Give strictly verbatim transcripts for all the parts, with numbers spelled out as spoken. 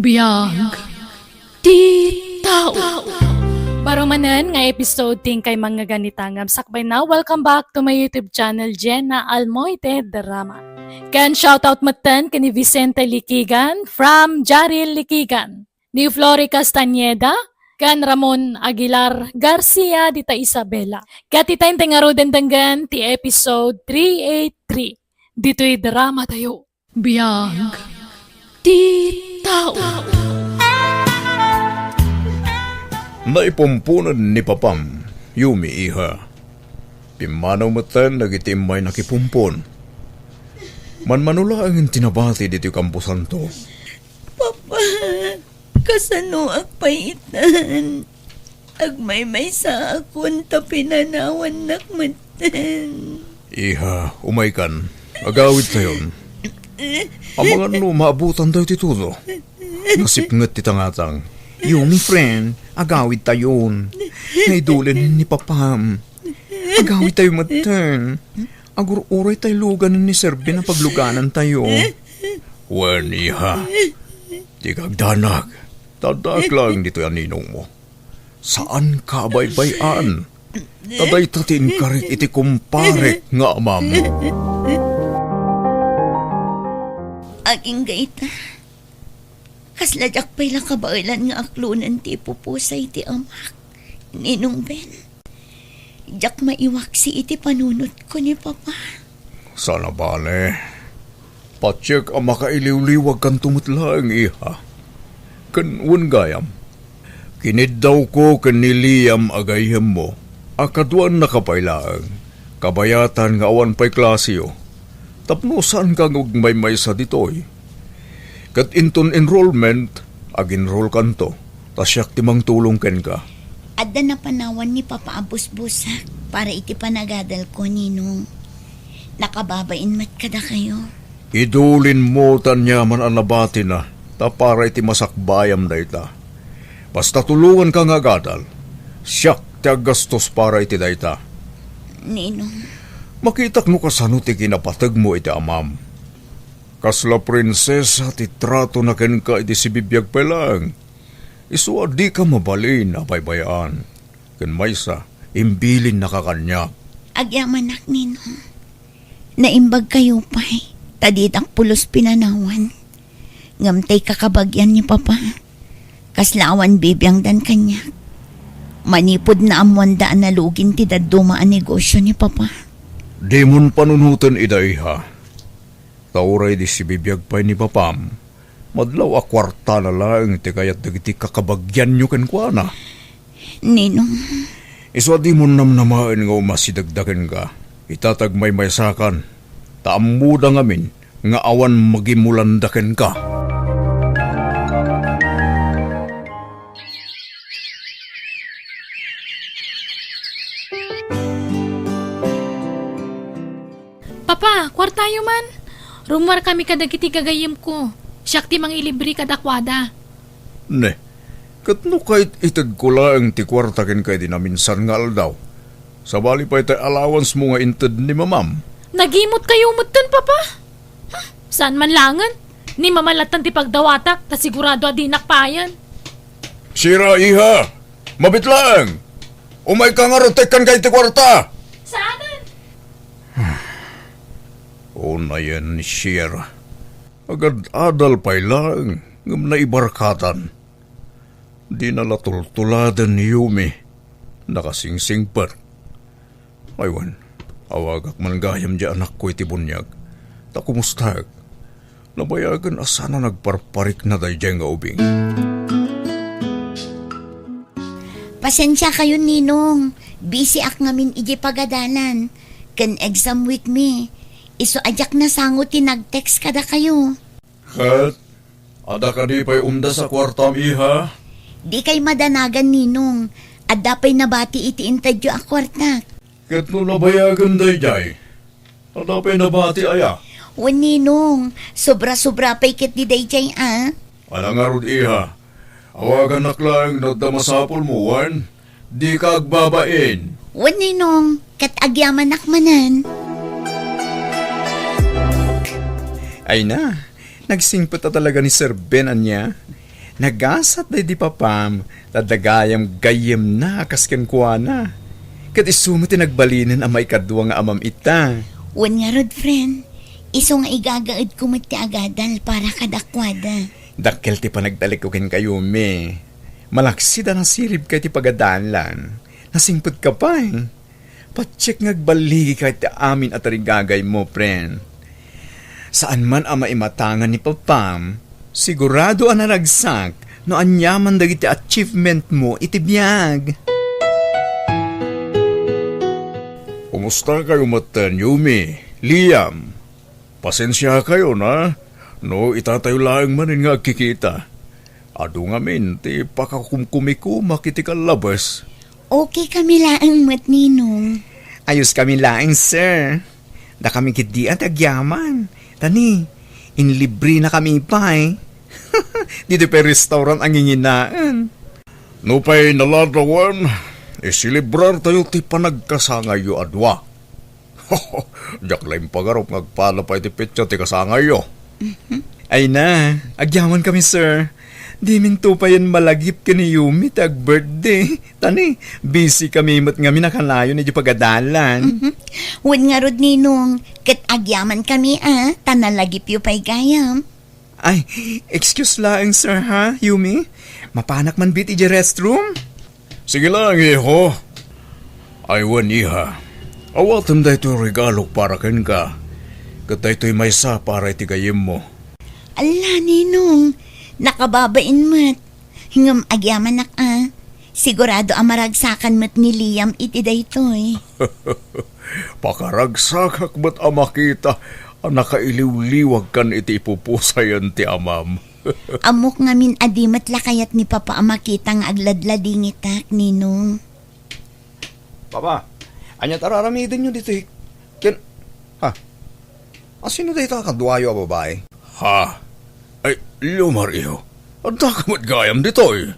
Biag ti tao. Baro manen nga episode ti inkay mangngegannita ngem sakbayna, welcome back to my YouTube channel, Jenna Almoite Drama. Ken shoutout metten ken ni Vicente Likigan from Jaril Likigan, ni Flory Castañeda, ken Ramon Aguilar Garcia dita Isabela. Ket ita intay ngaruden denggen ti episode three eight three ditoy drama tayo. Biag ti tao. Naipumponen ni Papam, Yumi, iha. Pimmanaw metten dagiti immay nakipumpon. Manmano laeng ti nabati ditoy kamposanto. Papa, kasanoak pay itan? Agmaymaysaakon ta pinanawannak metten. Iha, umaykan. Agawidtayon. Amangan no maabutan tayo ti tudo. Nasipnget ti tangatang. Yumi, friend, agawidtayon. Naidulen ni Papam. Agawidtayo metten. Agur-uray tayo lugan ni Sir Ben a pagluganantayo. Wen, iha. Dika agdanag. Taddaak laeng ditoy a ninongmo. Saanka a baybay-an. Ta dayta ti inkarik iti kumparek nga amam. Agingga ita. Kasla diak pay la kabaelan nga aklonen ti ipupusay ti amak, Ninong Ben. Diak maiwaksi iti panunotko ni Papa. Saan a bale. Patiek a makailiwliwagkanto met laeng, iha. Ken wen gayam, kiniddawko ken ni Liam a gayyemmo a kaduannaka pay laeng, kabayatan nga awan pay klaseyo, tapno saanka nga agmaymaysa ditoy. Ket inton enrollment, agenrollkanto, ta siak ti mangtulong kenka. Adda napanawan ni Papa a busbusak para iti panagadalko, Ninong. Nakababain met kadakayo. Idulinmo ta aniaman a nabatina, ta para iti masakbayam dayta. Basta tulonganka nga agadal, siak ti aggastos para iti dayta. Ninong. Makitak no kasano ti kinapategmo iti amam. Kasla prinsesa ti tratona kenka idi sibibiag pay laeng. Isu a dika mabalin a baybay-an. Ken maysa, imbilinnaka kaniak. Agyamanak, Ninong. Naimbagkayo pay, ta ditak pulos pinanawan. Ngem tay kakabagian ni Papa, kasla awan bibiangdan kaniak. Manipud naammoanda a nalugin ti dadduma a negosio ni Papa. Dimon panunoten ida, iha. Ta uray idi sibibiag pay ni Papam, madlaw a kuartana laeng ti kayat dagiti kakabagianyo kenkuana. Ninong. Isu a dimon namnamaen nga umasidegda kenka. Ita ta agmaymaysakan, ta ammoda ngamin nga awan magimulanda kenka. Papa, kuartayo man. Rummuarkami kadagiti gagayyemko. Siak ti mangilibre kadakuada. Ne, ket no kayat itedko laeng ti kuarta kenka idi naminsan nga aldaw, sabali pay tay allowance mo nga inted ni mamam. Nagimutkayo metten, Papa? Hmm, saan man laengen. Ni mama lattan ti pagdawatak, ta sigurado a dinak payen. Sira, iha! Mabit laeng! Umayka ngarud ta ikkanka iti kuarta! Saanen? Unayen ni Sierra. Agad-adal pay laeng, ngem naibarkatan. Dina la tultuladen ni Yumi. Nakasingsingpet. Ay wen, awagak man gayam diay anakko iti buniag. Ta kumustaek? Nabayagen a saan a nagparparikna daydiay nga ubing. Pasensiakayon, Ninong. Busyak ngamin idiay pagadalan. Ken exam week mi. Isu a diak nasango ti nag-text kadakayo. Ket, adda kadi pay umdas a kuartam, iha? Dikay madanagan, Ninong. Adda pay nabati iti intedyo a kuartak. Ket no nabayagen daydiay, adda pay nabati aya? Wen, Ninong, sobra-sobra pay ketdi daydiay a. Ala ngarud, iha, awagannak laeng no adda masapulmo, wen? Dika agbabain. Wen, Ninong, ket agyamanak manen. Ay na, nagsingpet a talaga ni Sir Ben ania. Nagasat daydi papam, ta adda gayam gayyemna a kas kenkuana. Ket isu met ti nagbalinen a maikadua nga amam ita. Wen ngarud, friend, isu nga igagaedko met ti agadal para kadakuada. Dakkel ti panagtalekko kenka, Yumi. Malaksid a nasiribka iti pagadalan. Nasingpetka pay. Patiek nga agballigika iti amin a tarigagaymo, friend. Saan man a maimatangan ni Papam, sigurado a naragsak no aniaman dagiti achievement mo iti biag. Kumusta kayo metten, Yumi, Liam? Pasensia kayo na, no itatayo laeng manen nga agkikita. Adu ngamin ti pakakumkumikumak iti kallabes. Okay kami laeng met, Ninong. Ayos kami laeng, sir. Dakami ketdi a ti agyaman. Tani, inlibre na kami pay. Ditoy pay restaurant a nginginaen. Nupay naladawan, iselebrar tayo ti panagkasangayyo a dua. Diak la impagarup nga agpala pay ti petsa ti kasangayyo. Mhm. Ay na, agyaman kami, sir. Diminto payen malagip ken ni Yumi ti ag-birthday. Tani, busy kami met ngamin a kanayon iti pagadalan. Mhm. Wen ngarud, Ninong, ket agyaman kami, a, ta nalagipyo pay gayam. Ay, excuse laeng, sir, ha, Yumi? Mapanak man bit iti restroom? Sige lang, iho. Ay, wen, iha. Awatem daytoy regalok para kenka. Ket daytoy maysa para iti gayyemmo. Alla, Ninong, nakababain met. Ngem agyamanak a. Sigurado a maragsakan met ni Liam iti daytoy. Pakaragsakak met a makita a nakailiwliwagkan iti ipupusayen ti amam. Ammok ngamin a di met la kayat ni Papa a makita nga agladladingitak, Ninong. Papa, ania ti ar-aramidenyo ditoy? Ken, ha? Asino dayta a kaduayo a babai? Ha? Ay, Liomar, iho. Adda ka met gayam ditoy?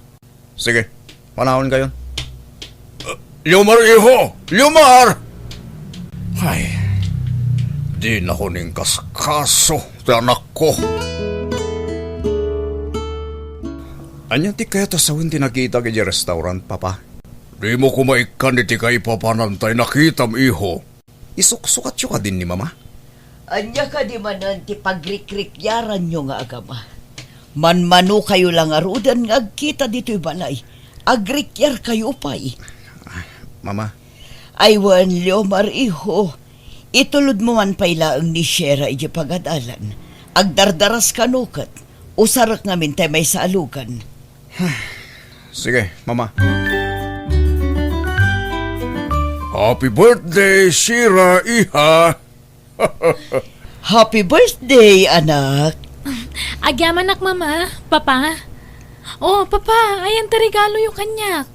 Sige, panawen kayon. Uh, Liomar, iho! Liomar! Ay, dinako ning kaskaso ti anakko. Ania ti kayat a sawen ti nakitak iti restaurant, Papa? Dimo koma ikkan iti kaipapanan tay nakitam, iho. Isuksukatyo kadin ni Mama? Ania kadi manen ti pagrikrikiaranyo nga agama? Manmanokayo la ngaruden nga agkita ditoy balay. Agrikiarkayo pay. Ah, Mama. Ay wen, Liomar, iho. Itulodmo man pay laeng ni Shera iti pagadalan. Agdardaras kano ket usarek ngamin tay maysa a lugan. Sige, Mama. Happy birthday, Shira, iha! Happy birthday, anak! Agyamanak, Mama, Papa. Oh, Papa, ayan ti regaloyo kaniak.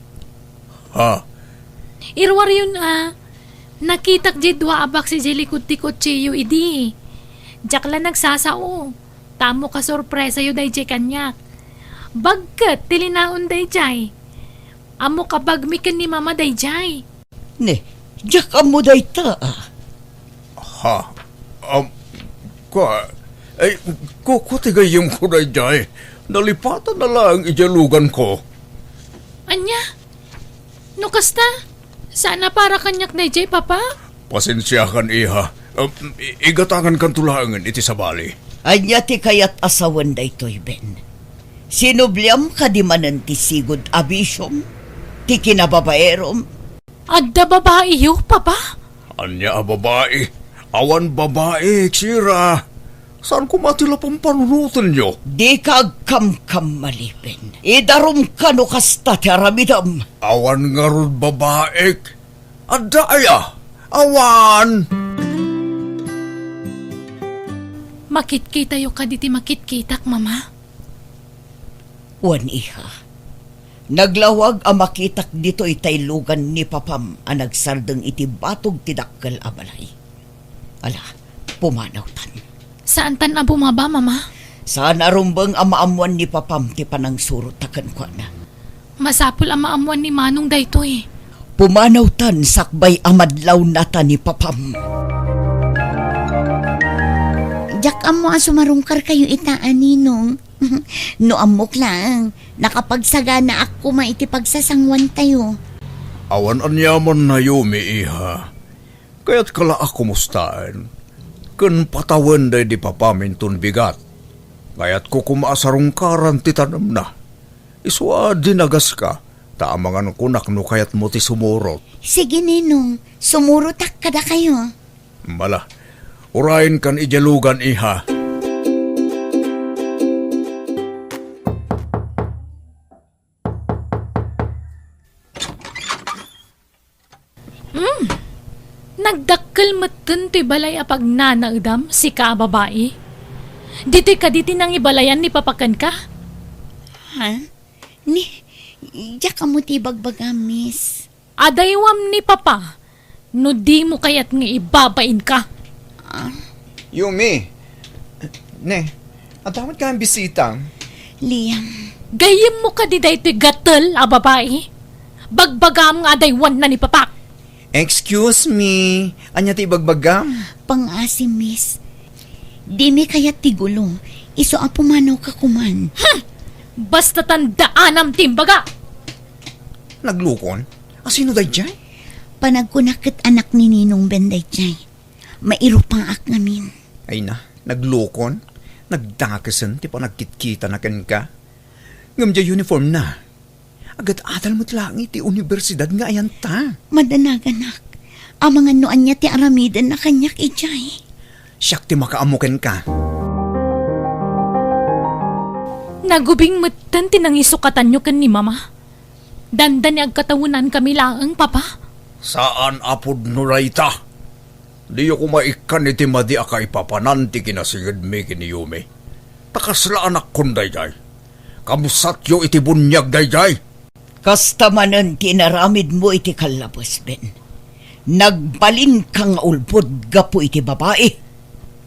Ha? Iruaryon a, nakitak diay dua a box idiay likud ti kotsiyo idi. Diak la nagsasao. Ta ammok a sorpresayo daydiay kaniak. Bag ket ti linaon daydiay. Ammok a bagmi ken ni Mama daydiay. Ne, diak ammo dayta, a. Ha? Am, kua, ay, ku-, kua ti gayyemko daydiay. Nalipatan na laeng idiay luganko. Ania? No kasta, saan a para kaniak daydiay, Papa? Pasensiakan, iha. Um, i-, igatangankanto laengen iti sabali. Ania ti kayat a sawen daytoy, Ben? Sinubliam kadi manen ti sigud a bisiom? Ti kinababaerom? Adda babaiyo, Papa? Ania a babai? Awan babai, Shira. Saan koma ti la pampanunotenyo? Dika agkamkamali, Ben. Idarumka no kasta ti aramidem. Awan ngarud babaik. Adda aya? Awan! Makitkitayo kadi ti makitkitak, Mama? Wen, iha. Naglawag a makitak ditoy tay lugan ni Papam a nagsardeng iti batog ti dakkel a balay. Ala, pumanawtan. Saantan a bumaba, Mama? Saan a rumbeng a maammoan ni Papam ti panangsurot ta kenkuana. Masapul a maammoan ni Manong daytoy. Pumanawtan sakbay a madlawnata ni Papam. Diak ammo a sumarungkarkayo ita a ninong. No ammok laeng, nakapagsaganaak koma iti pagsasanguantayo. Awan aniamanna, Yumi, iha. Kayatka la a kumustaen ken patawen daydi papam inton bigat. Kayatko koma a sarungkaran ti tanemna. Isu a dinagaska, ta amangan konak no kayatmo ti sumurot. Sige, Ninong, sumurotak kadakayo. Mala, urayenkan idiay lugan, iha. Hmm. Nagdakkel metten toy balay a pagnanaedam, sika a babai. Ditoy kadi ti nangibalayan ni Papa kenka? Ha? Ni, diak ammo ti ibagbagam, miss. Adaywam ni Papa, no dimo kayat nga ibabainka. Ah? Yumi. Ne, adda met kayat bisita. Liam. Gayyemmo kadi daytoy gatel a babai? Bagbagam nga adaywanna ni Papa. Excuse me, ania ti ibagbagam? Pangngaasim, miss. Dimi kayat ti gulo. Isu a pumanawka koman. Hmm! Basta tandaanam ti imbaga! Naglukon? Asino daydiay? Panagkunak ket anak ni Ninong Ben daydiay. Mairupaak ngamin. Ay na, naglukon? Nagdakesen ti panagkitkitana kenka. Ngem diay uniform na. Agad-adal met laeng iti universidad nga ayanta. Madanaganak. Amangan no ania ti aramidenna kaniak idiay. Siak ti makaammo kenka. Nagubing metten ti nangisukatanyo ken ni Mama. Dandani agkatawenankami laeng, Papa. Saan a pudno dayta. Diyo koma ikkan iti madi a kaipapanan ti kinasingedmi ken ni Yumi. Ta kasla anakkon daydiay. Kabsatyo iti buniag daydiay. Kasta manen ti inaramidmo iti kallabes, Ben. Nagbalinka nga ulbod gapu iti babai.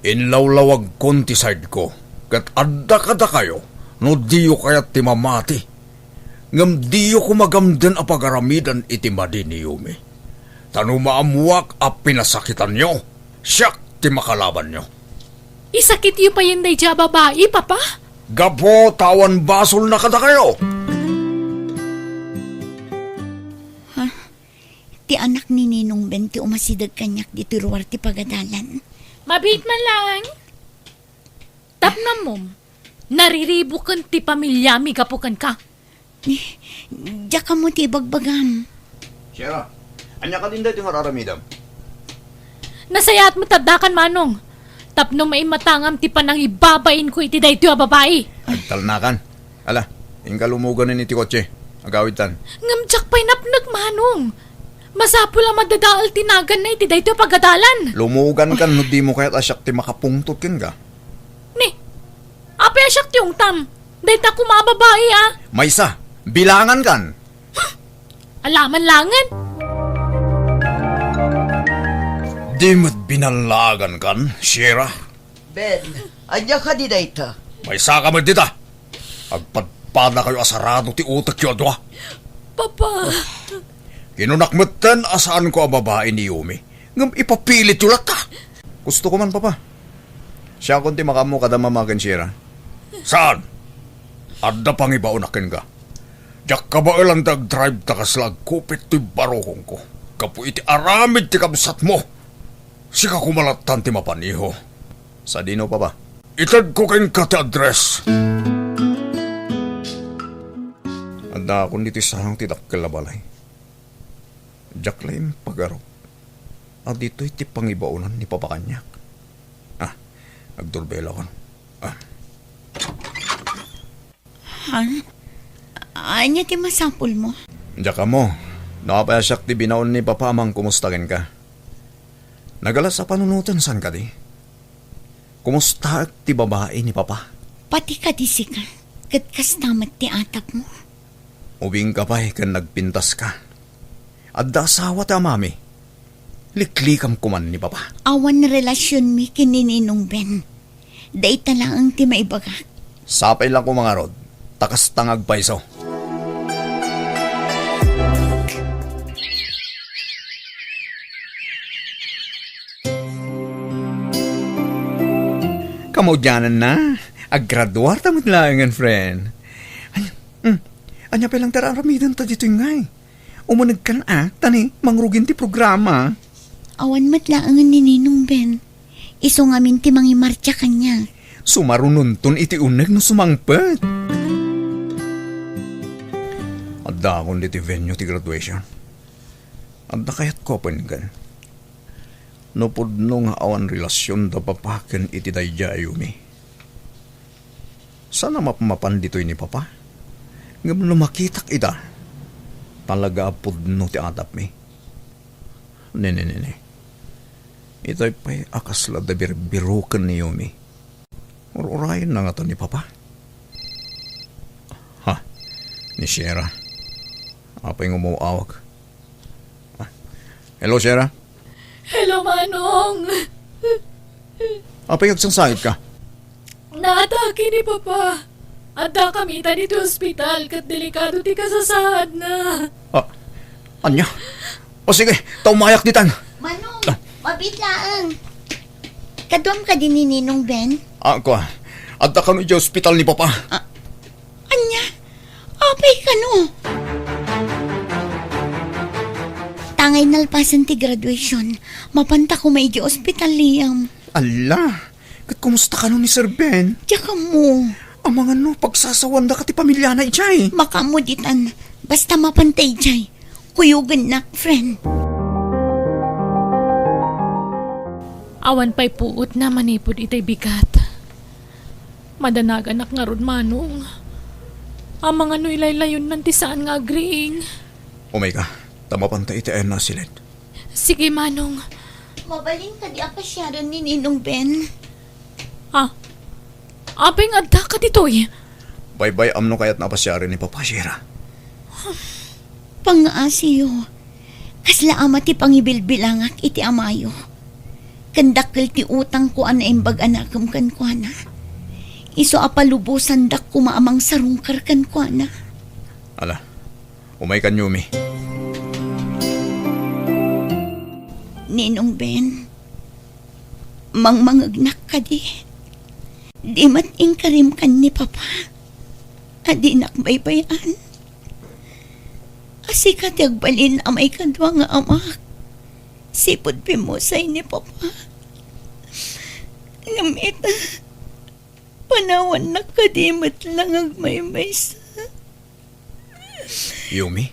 Inlawlawagkon ti side ko, ket adda kadakayo no diyo kayat ti mamati. Ngem diyo koma gamden a pagaramiden iti madi ni Yumi. Ta no maammoak a pinasakitanyo, siak ti makalabanyo. Isakityo payen daydiay a babai, Papa? Gapu ta awan basolna kadakayo. Ha? Ti anak ni Ninong Ben ti umasideg kaniak ditoy ruar ti pagadalan. Mabiit man laeng. Tapnamom, nariribuken ti pamiliami gapu kenka. Ni, diak ammo ti ibagbagam. Sierra, ania kadin daytoy nga ar-aramidem? Nasayaat met addakan, Manong. Tapno maimatangam ti panangibabainko iti daytoy a babai. Agtalnakan. Ala, inka lumuganen iti kotse. Agawidtan. Ngem diak pay napnek, Manong. Masapul a madadael ti naganna iti daytoy a pagadalan. Lumugankan no dimo kayat a siak ti makapungtot kenka. Ni, apay a siak ti ungtam? Dayta koma a babai, a. Maysa, bilangankan. Alaman langen. Di met binallagankan, Sierra. Ben, ania kadi dayta? Maysaka met dita. Agpadpadakayo a sarado ti utekyo a dua. Papa. Kinunak metten a saanko a babai ni Yumi, ngem ipapilityo latta. Gusto ko man, Papa. Siakon ti makaammo kada mama ken Sierra. Saan? Adda pangibaonak kenka. Diak kabaelan ti agdrive ta kasla agkupit toy barukongko gapu iti aramid ti kabsatmo. Sika koma lattan ti mapaniho. Sadino, Papa? Itedko kenka ti address. Addaakon ditoy sarang ti dakkel a balay. Diak la impagarup a ditoy ti pangibaonan ni Papa kaniak. Ah, agdurbelakon. Ah. Ha? Ania ti masapulmo? Diak ammo no apay a siak ti binaon ni Papa a mangkumusta kenka. Nagalas a panunoten, saan kadi? Kumustaek ti babai ni Papa? Pati kadi sika, ket kasta met ti atapmo. Ubingka pay ken nagpintaska. Adda asawa ti amami. Liklikam koman ni Papa. Awan relasionmi ken ni Ninong Ben. Dayta laeng ti maibagak. Sapay la koma ngarud, ta kasta nga agpayso. Kamaudiananna, Aggraduarta met laengen, friend. Ania, hmm, ania pay lang ti ar-aramidenta ditoy ngay? Umunegkan a, ta ni, mangrugin ti programa. Awan met laengen ni Ninong Ben. Isu ngamin ti mangimartsa kaniak. Sumarunonton iti uneg no sumangpet. Addaakon ditoy venue ti graduation. Adda kayatko a penggen. No pudno nga awan relasion da papa ken iti daydiay a Yumi. Saan a mapmapan ditoy ni papa. Ngem no makitak ida, talaga a pudno ti atapmi. Nene, nene. Itay pay a kasla da birbiroken ni Yumi. Ur-urayenna ngata ni papa. Ha? Ni Sierra. Apay nga umaw-awag? Ah. Hello, Sierra? Hello, Manong! Apay nga agsangsangitka? Naatake ni Papa. Addakami ita ditoy ospital ket delikado ti kasasaadna. Ah, ania? O sige, ta umayak ditan. Manong, ah, mabiit laeng. Kaduam kadi ni Ninong Ben? Ah, kua. Adda kano idiay ospital ni Papa. Ah, ania? Apay kano? Tangay nalpasen ti graduation, mapanta koma idiay ospital, Liam. Ala, ket kumusta kano ni Sir Ben? Diak ammo. Amangan no pagsasawandaka ti pamiliana idiay. Makaammo ditan. Basta mapanta idiay. Kuyogennak, friend. Awan pay puotna manipud itay bigat. Madanaganak ngarud, Manong. Amangan no ilaylayonnan ti saan nga agriing. Umayka, ta mapanta iti ayanna a siled. Sige, Manong. Mabalin kadi a pasiaren ni Ninong Ben? Ah, apay nga addaka ditoy? Baybay-am no kayatna a pasiaren ni Papa, Sierra. Pangngaasiyo, kasla ama ti pangibilbilangak iti amayo. Ken dakkel ti utangko a naimbag a nakem kenkuana. Isu a palubosandak koma a mangsarungkar kenkuana. Ala, umaykan, Yumi. Ninong Ben, mangmangegnak kadi? Di met inkarim ken ni Papa a dinak baybay-an a sika ti agbalin a maikadua nga amak sipud pimmusay ni Papa. Ngem ita, panawannak kadi met lang agmaymaysa. Yumi?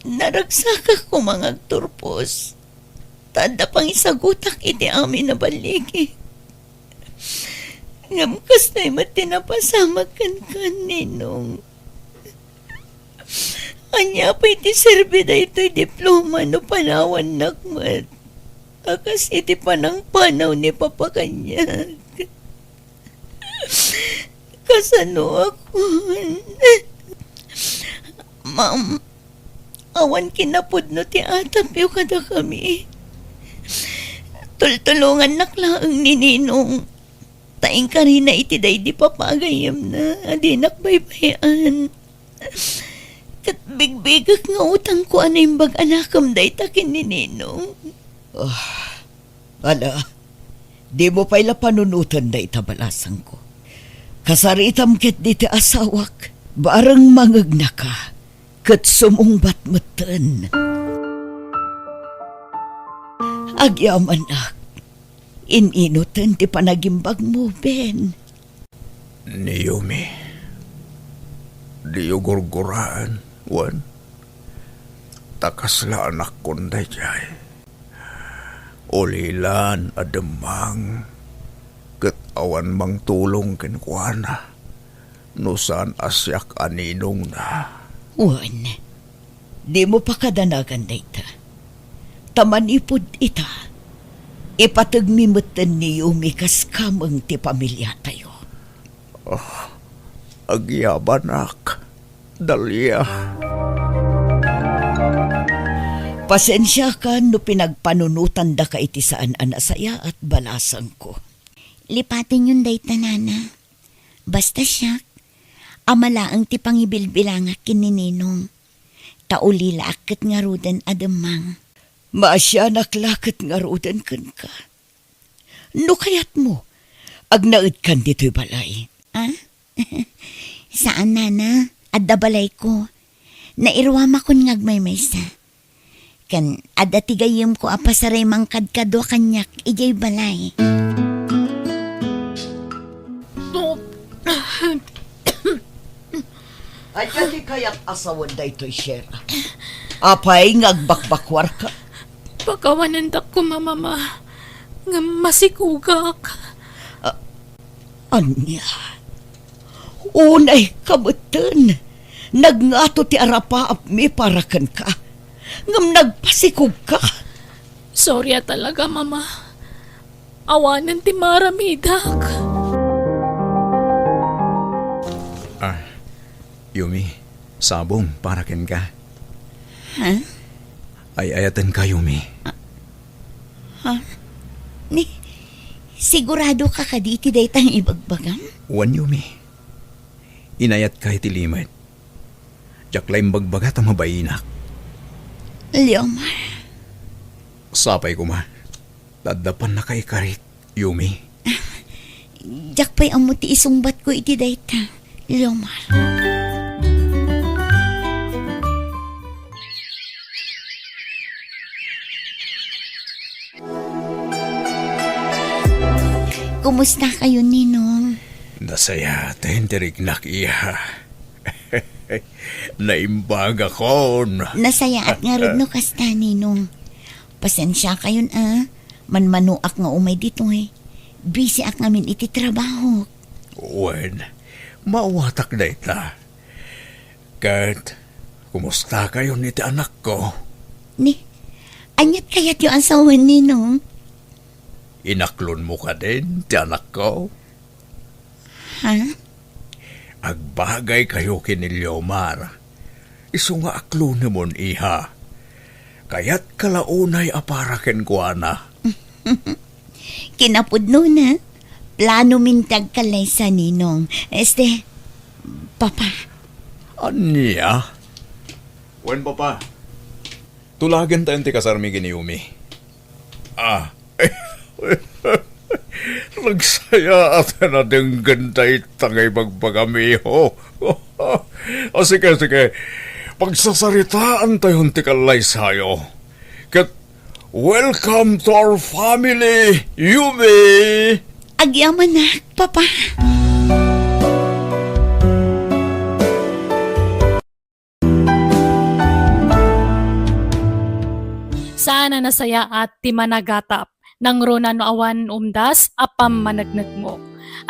Naragsakak koma nga agturpos, ta adda pangisagutak iti amin a balligi. Ngem kastoy met ti napasamak kenka, Ninong. Ania pay ti serbi daytoy diploma no panawannak met a kas iti panangpanaw ni Papa kaniak? Kasanoakon? Ma'am, awan kinapudno ti atapyo kadakami. Tultulongannak laeng ni Ninong. Ta inkarina iti daydi papa a gayyemna a dinak baybay-an. Ket bigbigek nga utangko a naimbag a nakem dayta ken ni Ninong. Ah, ala, dimo pay la panunoten dayta, balasangko. Kasaritam ketdi ti asawak, bareng mangegnaka, ket sumungbat metten. Agyamanak, in-inoten ti panagimbagmo, Ben. Ni Yumi, diyo gurguraen, wen? Ta kasla anakkon daydiay. Ulilan a demmang, ket awan mangtulong kenkuana no saan a siak a ninongna. Wen, dimo pakadanagan dayta. Ta manipud ita, ipategmi metten ni Yumi kas kameng ti pamiliatayo. Ah, agyamanak, Dalia. Pasensiakan no pinagpanunotandaka iti saan a nasayaat, balasangko. Lipatenyon dayta, Nana. Basta siak, ama laeng ti pangibilbilangak ken ni Ninong. Ta ulilaak ket ngaruden a demmang. Maasianak la ket ngaruden kenka. No kayatmo, Agnaedkan ditoy balay? Ah? Saan, nana. Adda balayko. Nairuamakon nga agmaymaysa. Ken adda ti gayyemko a pasaray mangkadkadua kaniak idiay balay. Ania ti kayat a sawen daytoy, Shera? Apay nga agbakbakuarka? Pakawanendak koma, Mama, ngem masikogak. A-, ania? Unay ka metten. Nagngato ti arapaapmi para kenka, ngem nagpasikogka. Sorry a talaga, Mama. Awanen ti maaramidak. Ah, Yumi, sabong para kenka. Ha? Ay-ayatenka, Yumi. Ha? Ni, siguradoka kadi iti dayta nga ibagbagam? Wen, Yumi. Inayatka iti limed. Diak la imbagbaga ta mabainak. Leomar. Sapay koma. Adda pannakaikarit, Yumi. Diak pay ammo ti isungbatko iti dayta, Leomar. Kumusta kayo, Ninong? Nasayaat ti riknak, iha. Naimbagakon. Nasayaat ngarud no kasta, Ninong. Pasensia kayon, a. Manmanoak nga umay ditoy. Busy ak ngamin iti trabaho. Wen, maawatak dayta. Ket, kumusta kayon iti anakko? Ni, aniat kayatyo a sawen, Ninong? Inaklonmo kadin ti anakko? Ha? Agbagay kayo ken ni Leomar. Isu nga aklonemon, iha. Kayatka la unay a para kenkuana. Kinapudnona, planomin ti agkallaysa, Ninong. Este, Papa. Ania? Wen, Papa. Tulagentayon ti kasarmi ken ni Yumi. Ah. Nagsayaat a nadenggen dayta nga ibagbagam, iho. Ah, sige, sige. Pagsasaritaantayon ti kallaysayo. Ket welcome to our family, Yumi! Agyamanak, Papa. Saan a nasayaat ti managatap, nangruna no awan umdas a pammaneknekmo.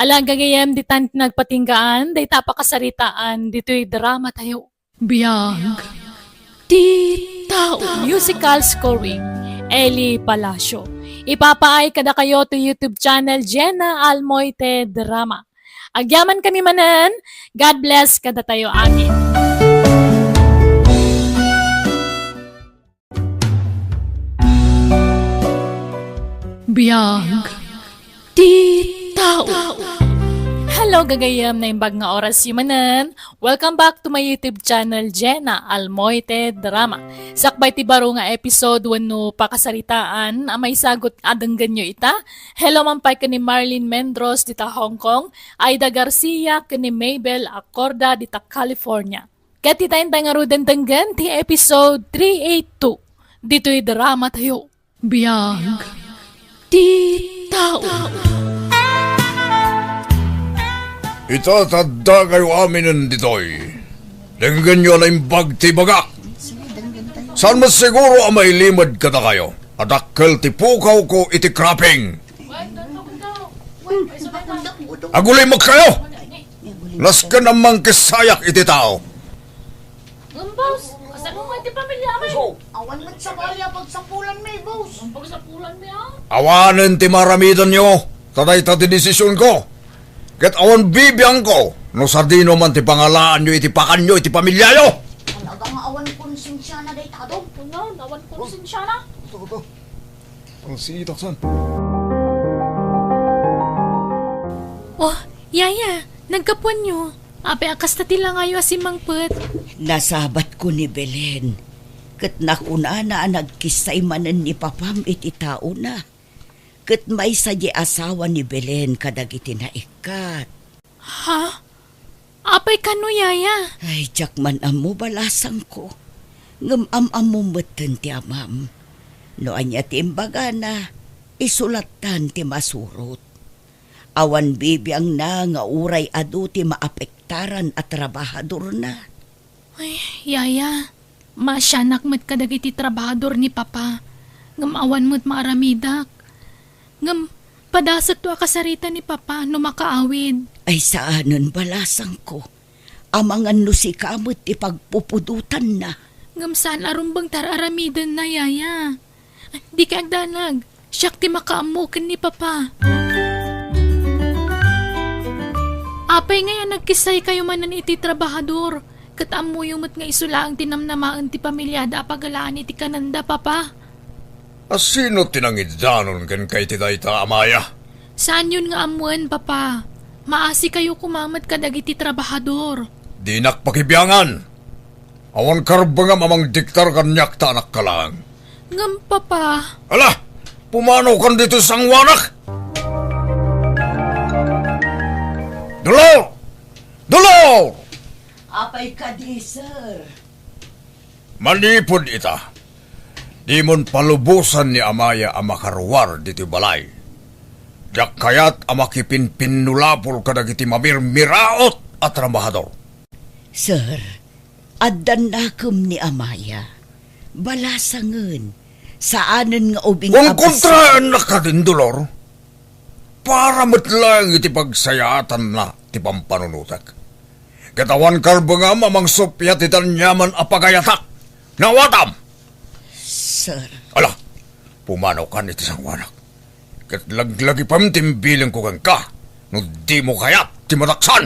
Ala, gagayyem, ditan ti nagpatinggaan dayta a pakasaritaan ditoy dramatayo. Biag ti tao. Musical scoring, Eli Palacio. Ipapaay kadakayo ti YouTube channel Jenna Almoite Drama. Agyamankami manen, God bless kadatayo amin. Biag ti tao. Hello, gagayyem, naimbag nga orasyo manen. Welcome back to my YouTube channel, Jenna Almoite Drama. Sakbay ti baro nga episode wenno pakasaritaan a maisagut a denggenyo ita, hello man pay ken ni Marlene Mendros dita Hong Kong, Aida Garcia ken ni Mabel Acorda dita California. Ket ita intay ngaruden denggen ti episode three eight two ditoy dramatayo. Biag ti tao. Ita, ta addakayo aminen ditoy. Denggenyo a naimbag ti ibagak. Saan met siguro a mailimed kadakayo a dakkel ti pukawko iti cropping. Agulimek kayo! Nasken a mangkissayak iti tao. Ngem, boss, kasano nga ti pamilya mi? Awan met sabali a pagsapulan mi, boss. Ang pagsapulan mi, ah? Awanen ti maramidanyo, ta dayta ti desisionko. Ket awan bibiangko no sadino man ti pangalaanyo iti pakanyo iti pamilyayo. Talaga nga awan konsensiana dayta, Dong. Ano? Awan konsensiana? Ito, ito. Ang sitak san? Oh, Yaya, naggapuanyo. Apay a kasta ti langayo a simmangpet? Nasabatko ni Belen, ket nakunana a nagkissay manen ni Papam iti taona. Ket maysa diay asawa ni Belen kadagiti naikkat. Ha? Apay kano, yaya? Ay, diak man ammo, balasangko. Ngem am-ammom metten ti amam. No ania ti imbagana, isulattan ti masurot. Awan bibiangna nga uray adu ti maapektaran a trabahadorna. Ay, yaya, maasianak met kadagiti trabahador ni papa, ngem awan met maaramidak. Ngem padasekto a kasarita ni papa no makaawid. Ay, saanen, balasangko. Amangan no sika met ti pagpupudotanna. Ngem saan a rumbeng ti ar-aramidenna, yaya. Dika agdanag. Siak ti makaammo ken ni papa. Apay ngay a nagkissaykayo manen iti trabahador, ket ammoyo met nga isu laeng ti namnamaen ti pamiliada a pagalaan iti kanenda, papa? A sino ti nangidanon kenka iti dayta, Amaya? Saanyon nga ammoen, papa. Maasikayo koma met kadagiti trabahador. Dinak pakibiangan. Awan karbengam a mangdiktar kaniak ta anakka laeng. Ngem, papa. Ala, pumanaw kan ditoy sangoanak! Dolor! Dolor! Apay kadi, sir? Manipud ita, dimon palubosan ni Amaya a makaruar ditoy balay. Diak kayat a makipinpinnulapol kadagiti mamirmiraot a trabahador. Sir, addan nakem ni Amaya. Balasangen, saanen nga ubing a kontraennak kadin, Dolor. Para met laeng iti pagsayaatanna ti pampanunotek. Ket awan karbengam a mangsuppiat iti aniaman a pagayatak. Naawatam? Sir. Ala, pumanaw kan iti sangoanak. Ket laglagipem ti imbilinko kenka, no dimo kayat ti mataksan.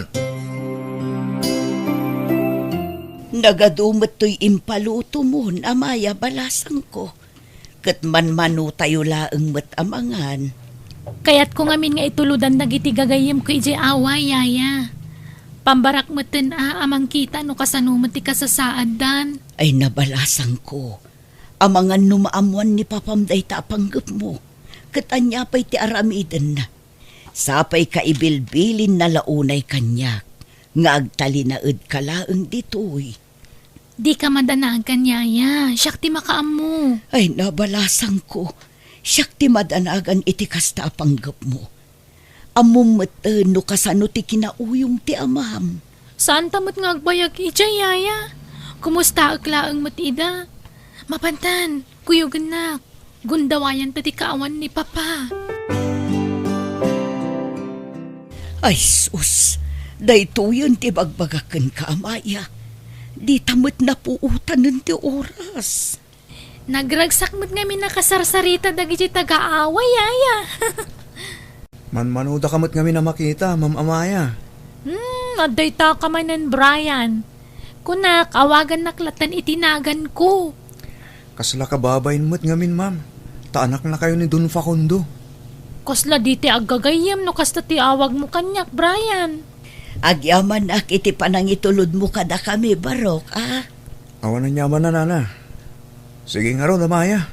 Nagadu met toy impalutomon, Amaya, balasangko. Ket manmanotayo laeng met a mangan. Kayatko ngamin nga itulodan dagiti gagayyemko idiay away, yaya. Pambarak metten a, a mangkita no kasano met ti kasasaaddan. Ay, nabalasangko. Amangan no maammoan ni papam dayta a panggepmo, ket ania pay ti aramidenna? Sapay ka ibilbilinna la unay kaniak nga agtalinaedka laeng ditoy. Dika madanagan, yaya. Siak ti makaammo. Ay, nabalasangko. Siak ti madanagan iti kasta a panggepmo. Ammom metten no kasano ti kinauyong ti amam. Saanta met nga agbayag idiay, yaya. Kumustaek laeng met ida. Mapantan, kuyogennak. Gundawayanta ti kaawan ni papa. Ay, sus, daytoyen ti bagbagak kenka, Amaya. Dita met napuotanen ti oras. Nagragsak met ngamin a kasarsarita dagiti taga-away, yaya. Manmanodaka met ngamin a makita, Ma'am Amaya. Hmm, adda ita ka manen, Brian. Kunak, awagannak latta iti naganko. Kasla kababain met ngamin, ma'am, ta anaknakayo ni Don Facundo. Kasla di ti aggagayyem no kasta ti awagmo kaniak, Brian. Agyamanak iti panangitulodmo kadakami, Barok, a? Awan aniaman a, nana. Sige ngarud, Amaya.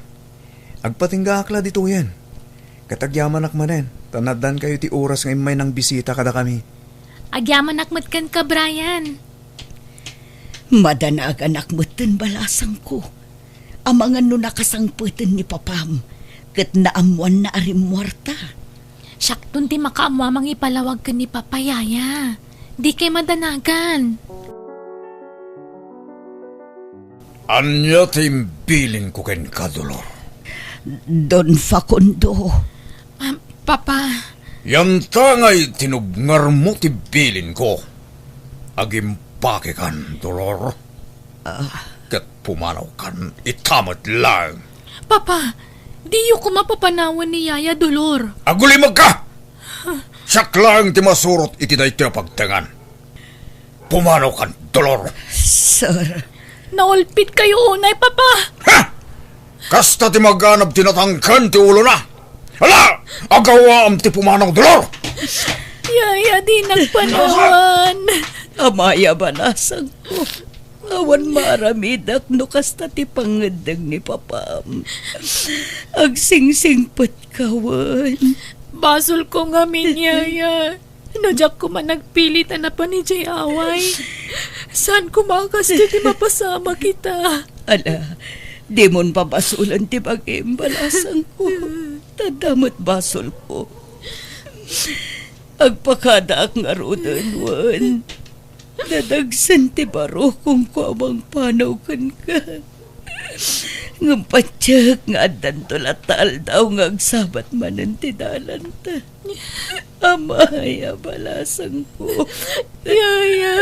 Agpatinggaak la ditoyen. Ket agyamanak manen, ta naaddankayo ti oras nga immay nangbisita kadakami. Agyamanak met kenka, Brian. Madanaganak metten, balasangko. Amangan no nakasangpeten ni papam, ket naammoanna a rimmuarta. Siakton ti makaammo a mangipalawag ken ni papa, yaya. Dikay madanagan. Ania ti imbilinko kenka, Dolor? Don Facundo. Ah, papa. Yanta ngay tinubngarmo ti bilinko. Agimpakekan, Dolor. Ah. Ket pumanawkan ita met laeng. Papa, diyo koma papanawen ni Yaya, Dolor. Agulimekka! Siak laeng ti masurot iti daytoy a pagtengan. Pumanawkan, Dolor. Sir. Naulpitkayo unay, Papa. Ha! Kasta ti maganab ti natangken ti ulona. Ala! Agawaam ti pumanaw, Dolor! Yaya, dinak panawan. Amaya, balasangko. Awan maaramidak no kasta ti pangngeddeng ni papam. Agsingsingpetka wen. Basolko ngamin, yaya. No diak koma nagpilit a napan idiay away, saan koma a kastoy ti mapasamak ita. Ala, dimon pabasolen ti bagim, balasangko. Ta adda met basolko. Agpakadaak ngaruden wen. Dadagsen ti barukongko a mangpanaw kenka. Ngem patiek nga addanto latta aldaw nga agsabat manen ti dalanta. Amay a balasangko. Yaya.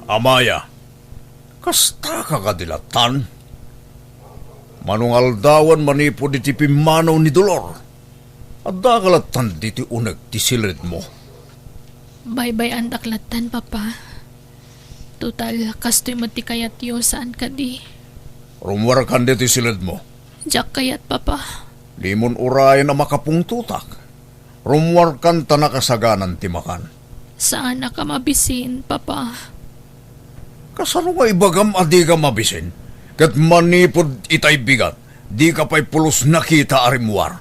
Amaya, kastaka kadi lattan? Mano nga aldawen manipud iti pimmanaw ni Dolor, addaka lattan ditoy uneg ti siledmo? Baybay-andak lattan, Papa. Total, kastoy met ti kayatyo, saan kadi? Rummuarkan ditoy siledmo. Diak kayat, Papa. Dimon urayen a makapungtotak. Rummuarkan ta nakasaganan ti makan. Saanak a mabisin, Papa. Kasano nga ibagam a dika mabisin? Ket manipud itay bigat, dika pay pulos nakita a rimmuar.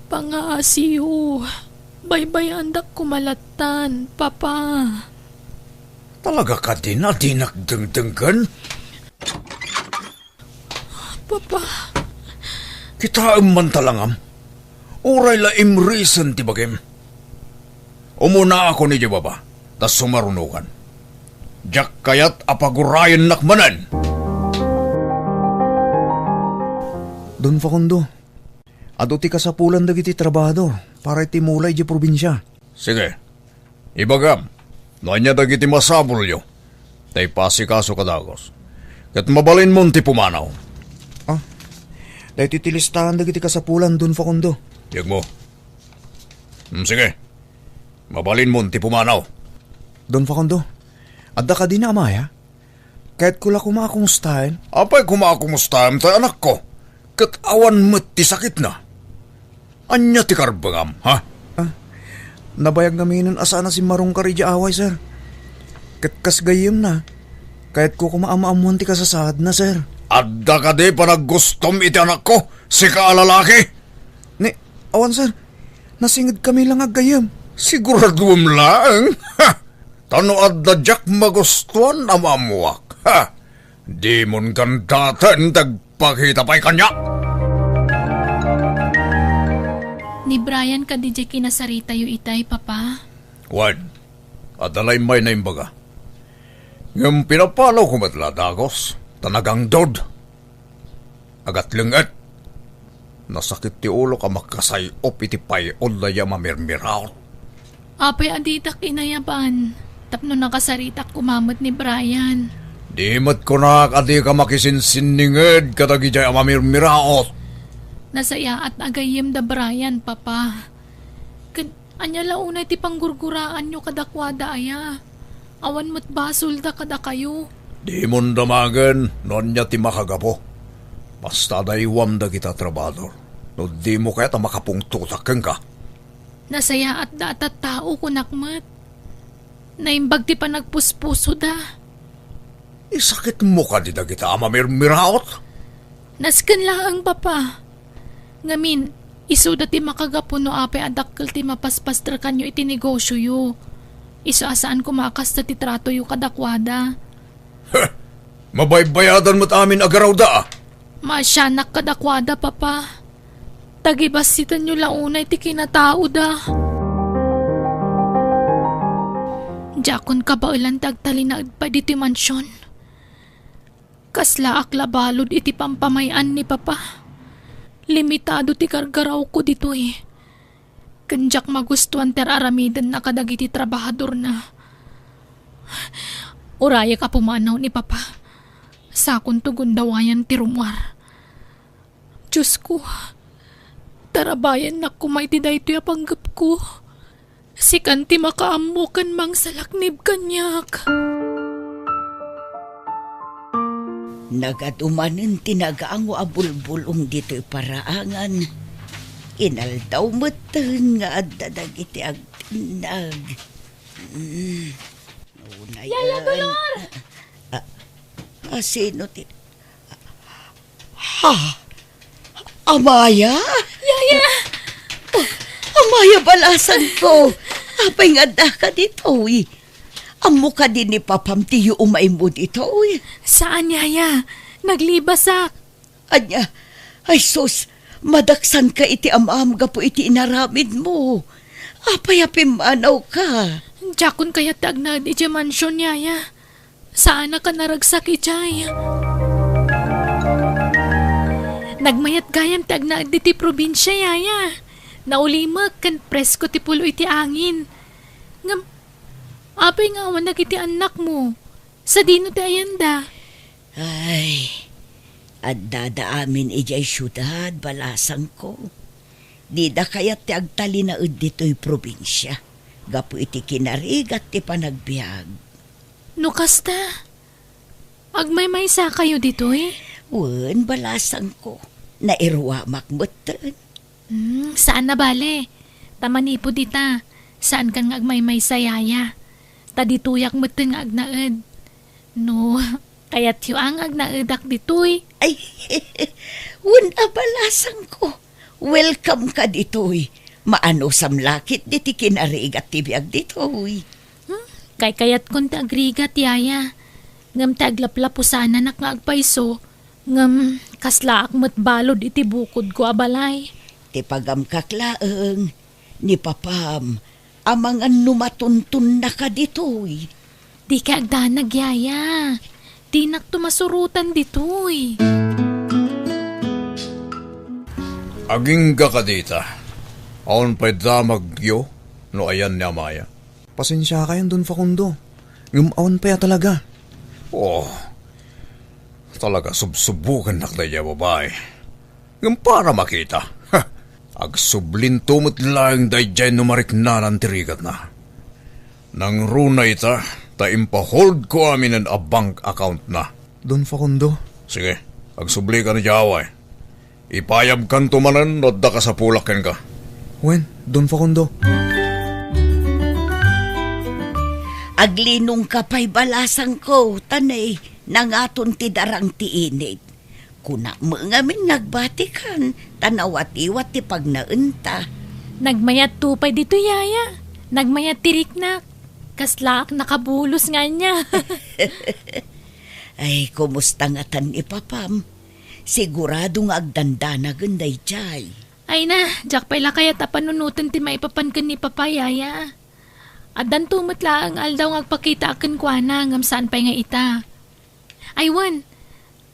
Pangaasiyo, baybay-andak koma lattan, Papa. Talaga kadin a dinak dengdenggen? Papa. Kitaem man ta langam. Uray la imrisen ti bagim. Umunaakon idiay baba, ta sumarunokan. Diak kayat a pagurayennak manen. Don Facundo, adu ti kasapulan dagiti trabahador para iti mula idiay probinsia. Sige. Ibagam, no ania dagiti masapulyo, ta ipasikaso kadakos. Ket mabalinmon ti pumanaw. Ah, daytoy ti listahan dagiti kasapulan, Don Facundo. Diagmo. Hmm, sige. Mabalinmon ti pumanaw. Don Facundo, adda kadin a maya? Kayatko la koma a kumustaen. Apay koma a kumustaem tay anakko? Ket awan met ti sakitna. Ania ti karbengam, ha? Ah, nabayag ngaminen a saan a simmarungkar idiay away, sir. Ket kas gayyemna, kayatko koma a maammoan ti kasasaadna, sir. Adda kadi panaggustom iti anakko, sika a lalaki? Ni, awan, sir. Nasingedkami la nga aggayyem. Siguraduem laeng, ha? Ta no adda diak magustuan a maammoak, ha? Dimon gandaten ti agpakita pay kaniak. Ni Brian kadi diay kinasaritayo itay, Papa? Wen, adda la immay naimbaga. Ngem pinapanawko met la a dakes, ta nagangdod. Agatleng-et. Nasakit ti ulok a makasay-op iti pay-od dayta a mamirmiraot. Apay a ditak inayaban tapno nakasaritak koma met ni Brian? Di met kunak a dika makisinsinninged kadagidiay a mamirmiraot. Nasayaat a gayyem da Brian, Papa. Ket ania la unay ti panggurguraanyo kadakuada aya? Awan met basolda kadakayo. Dimon damagen no ania ti makagapu. Basta adaywam dagita trabahador, no dimo kayat a makapungtotak kenka. Nasayaatda a tattao, kunak met. Naimbag ti panagpuspusoda. Isakitmo kadi dagita a mamirmiraot? Nasken laeng, Papa. Ngamin, isuda ti makagapu no apay a dakkel ti mapaspasterkanyo iti negosioyo. Isu a saan koma a kasta ti tratoyo kadakuada. Heh! Mabaybayadan met amin a garawda, a. Maasianak kadakuada, Papa. Tagibassitenyo la unay ti kinataoda. Diakon kabaelan ti agtalinaed pay ditoy mansion. Kaslaak la balud iti pampamay-an ni Papa. Limitado ti gargarawko ditoy. Ken diak magustuan ti ar-aramidenna kadagiti trabahadorna. Urayek a pumanaw ni Papa. Sakonto gundawayna ti rummuar. Diosko, tarabayannak koma iti daytoy a panggepko. Sikan ti makaammo ken mangsalaknib kaniak. Nagadu manen ti nagango a bulbulong ditoy paraangan. Inaldaw metten nga adda dagiti agtinnag. Yaya Dolor! Ah, ah, sino ti... Ha? Amaya? Yaya! Amaya, balasangko! Apay nga addaka ditoy? Ammo kadi ni Papam ti yuumaymo ditoy? Saan, Yaya. Naglibasak. Ania, ay sus, madaksanka iti amam gapu iti inaramidmo. Apay a pimmanawka? Diakon kayat ti agnaed idiay mansion, Yaya. Saanak a naragsak idiay. Nagmayat gayam ti agnaed iti probinsia, Yaya. Naulimek ken presko ti pulo iti angin. Ngem, apay nga awan dagiti annakmo? Sadino ti ayanda? Ay, addada amin idiay siudad, balasangko. Dida kayat ti agtalinaed ditoy probinsia gapu iti kinarigat ti panagbiag. No kasta, agmaymaysakayo ditoy? Wen, balasangko. Nairuamak metten. Hmm, saan a bale. Ta manipud ita, saankan nga agmaymaysa, Yaya. Ta ditoyak metten nga agnaed. No, kayatyo a nga agnaedak ditoy. Ay, wen a, balasangko. Welcome ka ditoy. Maanusam la ketdi ti kinarigat ti biag ditoy. Hmm, kaykayatkon ti agrigat, Yaya. Ngem ti aglaplapo sananak nga agpayso, ngem kaslaak met balud iti bukodko a balay. Ti pagamkak laeng, ni Papam, amangan no matuntonnaka ditoy. Dika agdanag, Yaya. Dinakto masurotan ditoy. Agingga kadita. Awan pay damagyo no ayan ni Amaya? Pasensiakayon, Don Facundo. Ngem awan pay a talaga. Oh, talaga subsubogennak daydiay a babai. Ngem para makita, ha, agsublinto met laeng daydiay no mariknanan ti rigatna. Nangruna ita ta impaholdko aminen a bank accountna. Don Facundo. Sige, agsublika idiay away. Ipayabkanto manen no adda kasapulak kenka. Wen, Don Facundo. Aglinongka pay, balasangko, ta ne, nangaton ti darang ti init. Kunak met ngamin nga agbatikan, ta nawatiwat ti pagnaenta. Nagmayatto pay ditoy, Yaya. Nagmayat ti riknak. Kaslaak nakabulos nga ania. Ay, kumusta ngatan ni Papam? Sigurado nga agdandanagen daydiay. Ay na, diak pay la kayat a panunoten ti maipapan ken ni Papa, Yaya. Addanto met laeng aldaw nga agpakitaak kenkuana, ngem saan pay nga ita. Ay wen,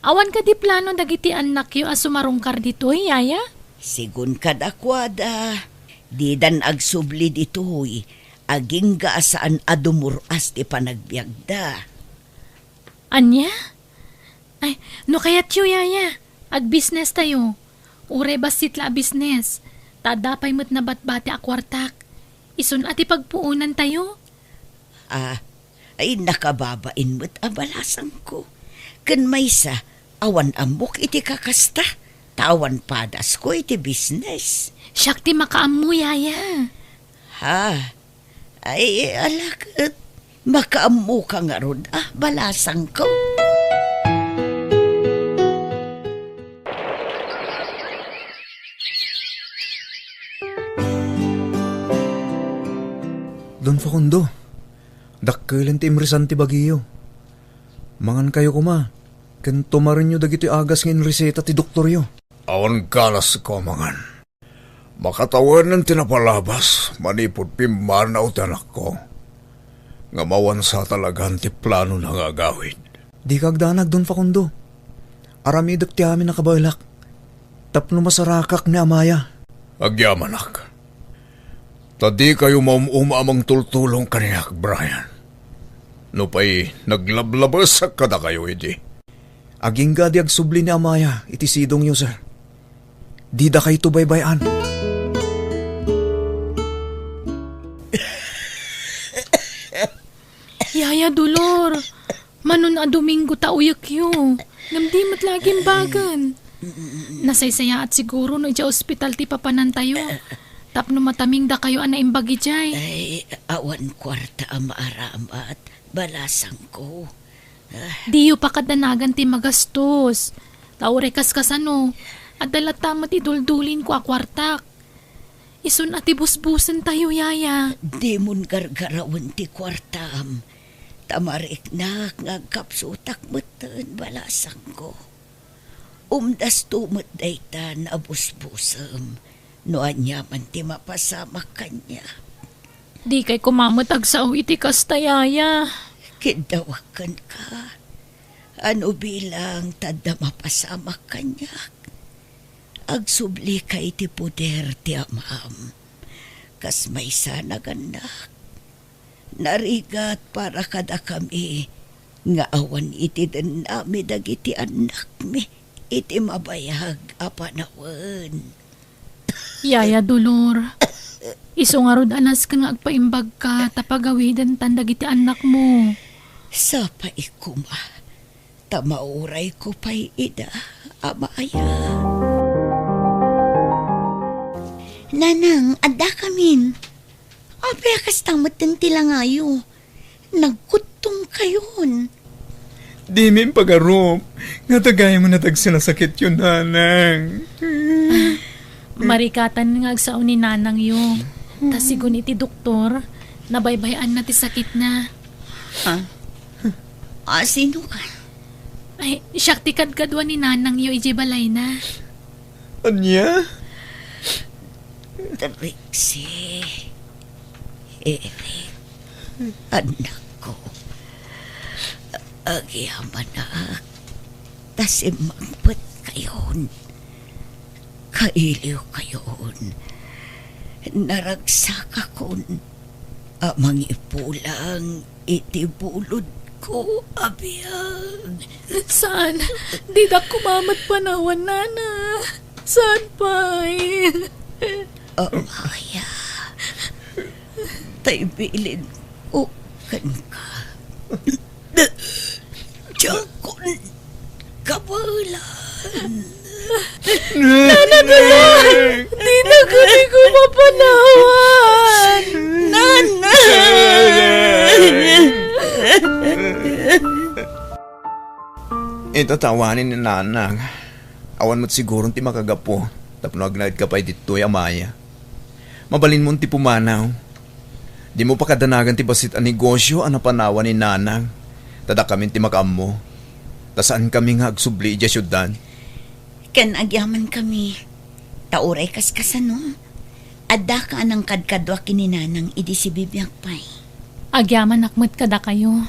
awan kadi plano dagiti annakyo a sumarungkar ditoy, Yaya? Sigun kadakuada, didan agsubli ditoy, agingga a saan a dumur-as ti panagbiagda. Ania? Ay, no kayatyo, Yaya, agbisnestayo. Uray bassit la a bisnes, ta adda pay met nabatbati a kuartak. Isun a ti pagpuonantayo. Ah, ay, nakababain met a balasangko. Ken maysa, awan ammok iti kakasta, ta awan padasko iti bisnes. Siak ti makaammo, Yaya. Ha? Ay, ala ket, makaammoka ngarud, ah, balasangko. Don Facundo, dakkelen ti imresan ti bagiyo. Mangankayo koma, ken tumarenyo dagitoy agas nga inreseta ti doktoryo. Awan galasko a mangan. Makatawen ti napalabas manipud pimmanaw ti anakko. Ngem awan sa talagan ti planona nga agawid. Dika agdanag, Don Facundo. Aramidek ti amin a kabaelak tapno masarakak ni Amaya. Agyamanak. Ta dikayo maum-uma a mangtultulong kaniak, Brian. Nupay naglablabesak kadakayo idi. Agingga di agsubli ni Amaya iti sidongyo, sir. Didakayto baybay-an. Yaya Dolor, manon a Domingo ta uyekyo. Ngem di met la agimbagen. Nasaysayaat siguro no idiay ospital ti papanantayo. Tapno mataming dakayo a naimbag idiay. Ay, awan kuarta a maaramat, balasangko. Ah. Diyo pakaddanagan ti magastos. Ta uray kaskasano, adda latta met iduldulinko a kuartak. Isun a ti busbusentayo, yaya. Dimon gargarawen ti kuartam. Ta mariknak nga agkapsutak metten, balasangko. Umdasto met dayta a busbusem no aniaman ti mapasamak kaniak. Dikay koma met agsao iti kasta, yaya. Kiddawak kenka. Ano bilang ta adda mapasamak kaniak? Agsublika iti poder ti Amam. Kas maysa, nagannak. Narigat para kadakami nga awan iti dennami dagiti annakmi iti mabayag a panawen. Yaya Dolor, isu ngarud a nasken nga agpaimbagka ta pagawidentan dagiti annakmo. Sapay koma, ta maurayko pay ida, Amaya. Nanang, addakamin. Apay a kasta metten ti langayo? Nagkuttongkayon. Dimi impagarup nga dagayem a nadagsel a sakityo, nanang. Marikatan nga agsao ni nanangyo. Ta sigun iti doktor, nabaybay-anna ti sakitna. Ah? Ah, sino ka? Ay, siak ti kadkadua ni nanangyo idiay balayna. Ania? Trixie. Eric. Annakko. Agyamanak. Ta simmangpetkayon. Kailiwkayon. Naragsakakon a mangipulang iti bulodko a biag. Saan? Didak koma met panawan, nana. Saan pay? Amaya, tay bilinko kenka. Diakon kabaelan. Nana, dina! Dina kadi ko mapanawan! Nana! Ita ta awanen ni nanang. Awan met siguron ti makagapu tapno agnaedka pay ditoy, Amaya. Mabalinmon ti pumanaw. Dimo pakadanagan ti bassit a negosio a napanawan ni nanang. Ta dakamin ti makaammo. Ta saankami nga agsubli idiay siudad. Ken agyamankami. Ta uray kaskasano, addaka a nangkadkadua ken ni nanang idi sibibiag pay. Agyamanak met kadakayo.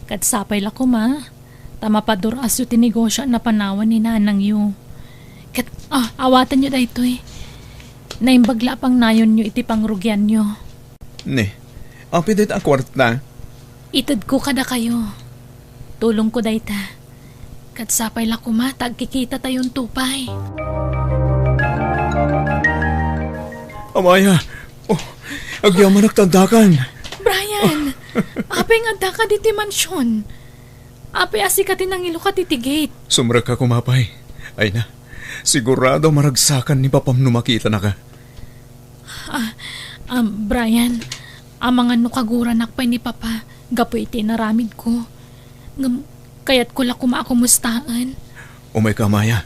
Ket sapay la koma, ta mapadur-asyo ti negosio a napanawan ni nanangyo. Ket, ah, awatenyo daytoy. Naimbag la a pangnayonyo iti pangrugianyo. Ne, apay dayta a kuarta? Itedko kadakayo. Tulongko dayta. Ket sapay la koma ta agkikitatayon pay. Amaya, oh, agyamanak ta addakan. Brian, apay nga addaka ditoy mansion? Apay a sika ti nangilukat iti gate? Sumrekka koma pay. Ay na, sigurado a maragsakan ni Papam no makitanaka. Ah, ah, Brian, amangan no kaguranak pay ni Papa gapu iti inaramidko. Ngem kayatko la koma a kumustaen. Umayka, Amaya.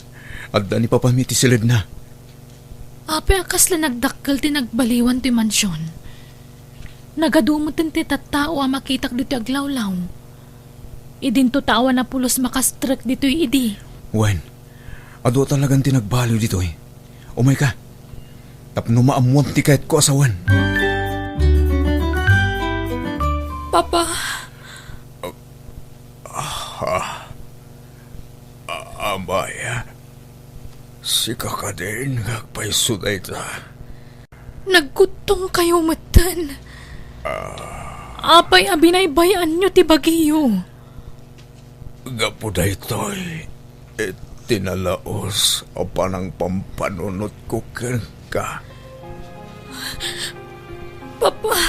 Adda ni Papam iti siledna. Apay a kasla nagdakkel ti nagbaliwan toy mansion? Nagadu metten ti tattao a makitak ditoy aglawlaw. Idinto ta awan a pulos makastrek ditoy idi. Wen, adu talagan ti nagbaliw ditoy. Umayka. Tapno maammuam ti kayatko a sawen. Papa. Ah, ah, Amaya, sika kadin nga agpayso dayta? Nagkuttongkayo metten. Ah. Apay a binaybay-anyo ti bagiyo? Gapu daytoy, iti nalaus a panangpampanunotko kenka. Papa!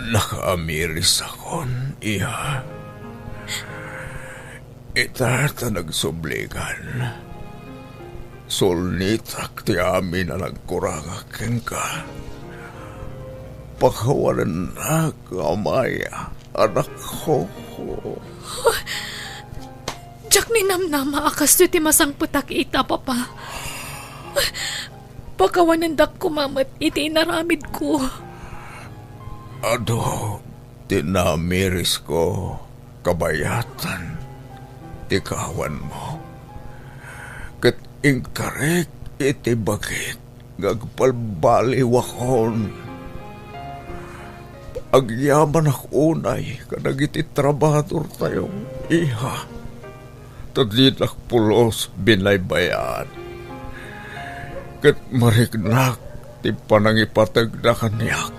Nakaamirisakon, iya. Ita ta nagsublikan. Sulnitak ti amin a nagkurangak kenka. Pakawanennak, Amaya, anakko. Diak ninamnama a kastoy ti masangpetak ita, Papa. Pakawanendak koma met iti inaramidko. Adu ti namirisko kabayatan ti kawanmo, ket inkarik iti bagik nga agbalbaliwakon. Agyamanak unay kadagiti trabahadortayo, iha, ta dinak pulos binaybay-an. Ket mariknak ti panangipategda kaniak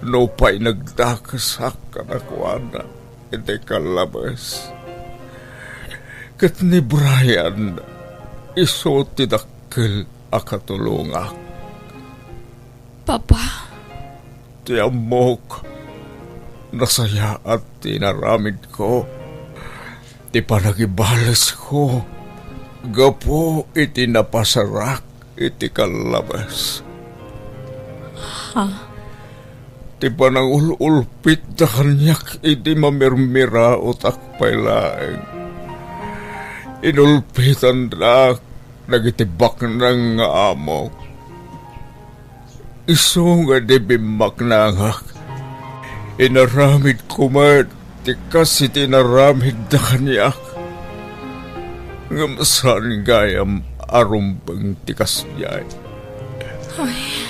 nupay nagdakesak kadakuada iti kallabes. Ket ni Brian, isu ti dakkel a katulongak. Papa? Ti ammok, nasayaat ti inaramidko, ti panagibalesko gapu iti napasarak iti kallabes. Ha? Ti panangul-ulpitda kaniak idi mamirmiraotak pay laeng. Inulpitandak dagiti baknang nga amok. Isu nga idi bimmaknangak, inaramidko met ti kas iti inaramidda kaniak. Ngem saan gayam a rumbeng ti kasdiay. Ay,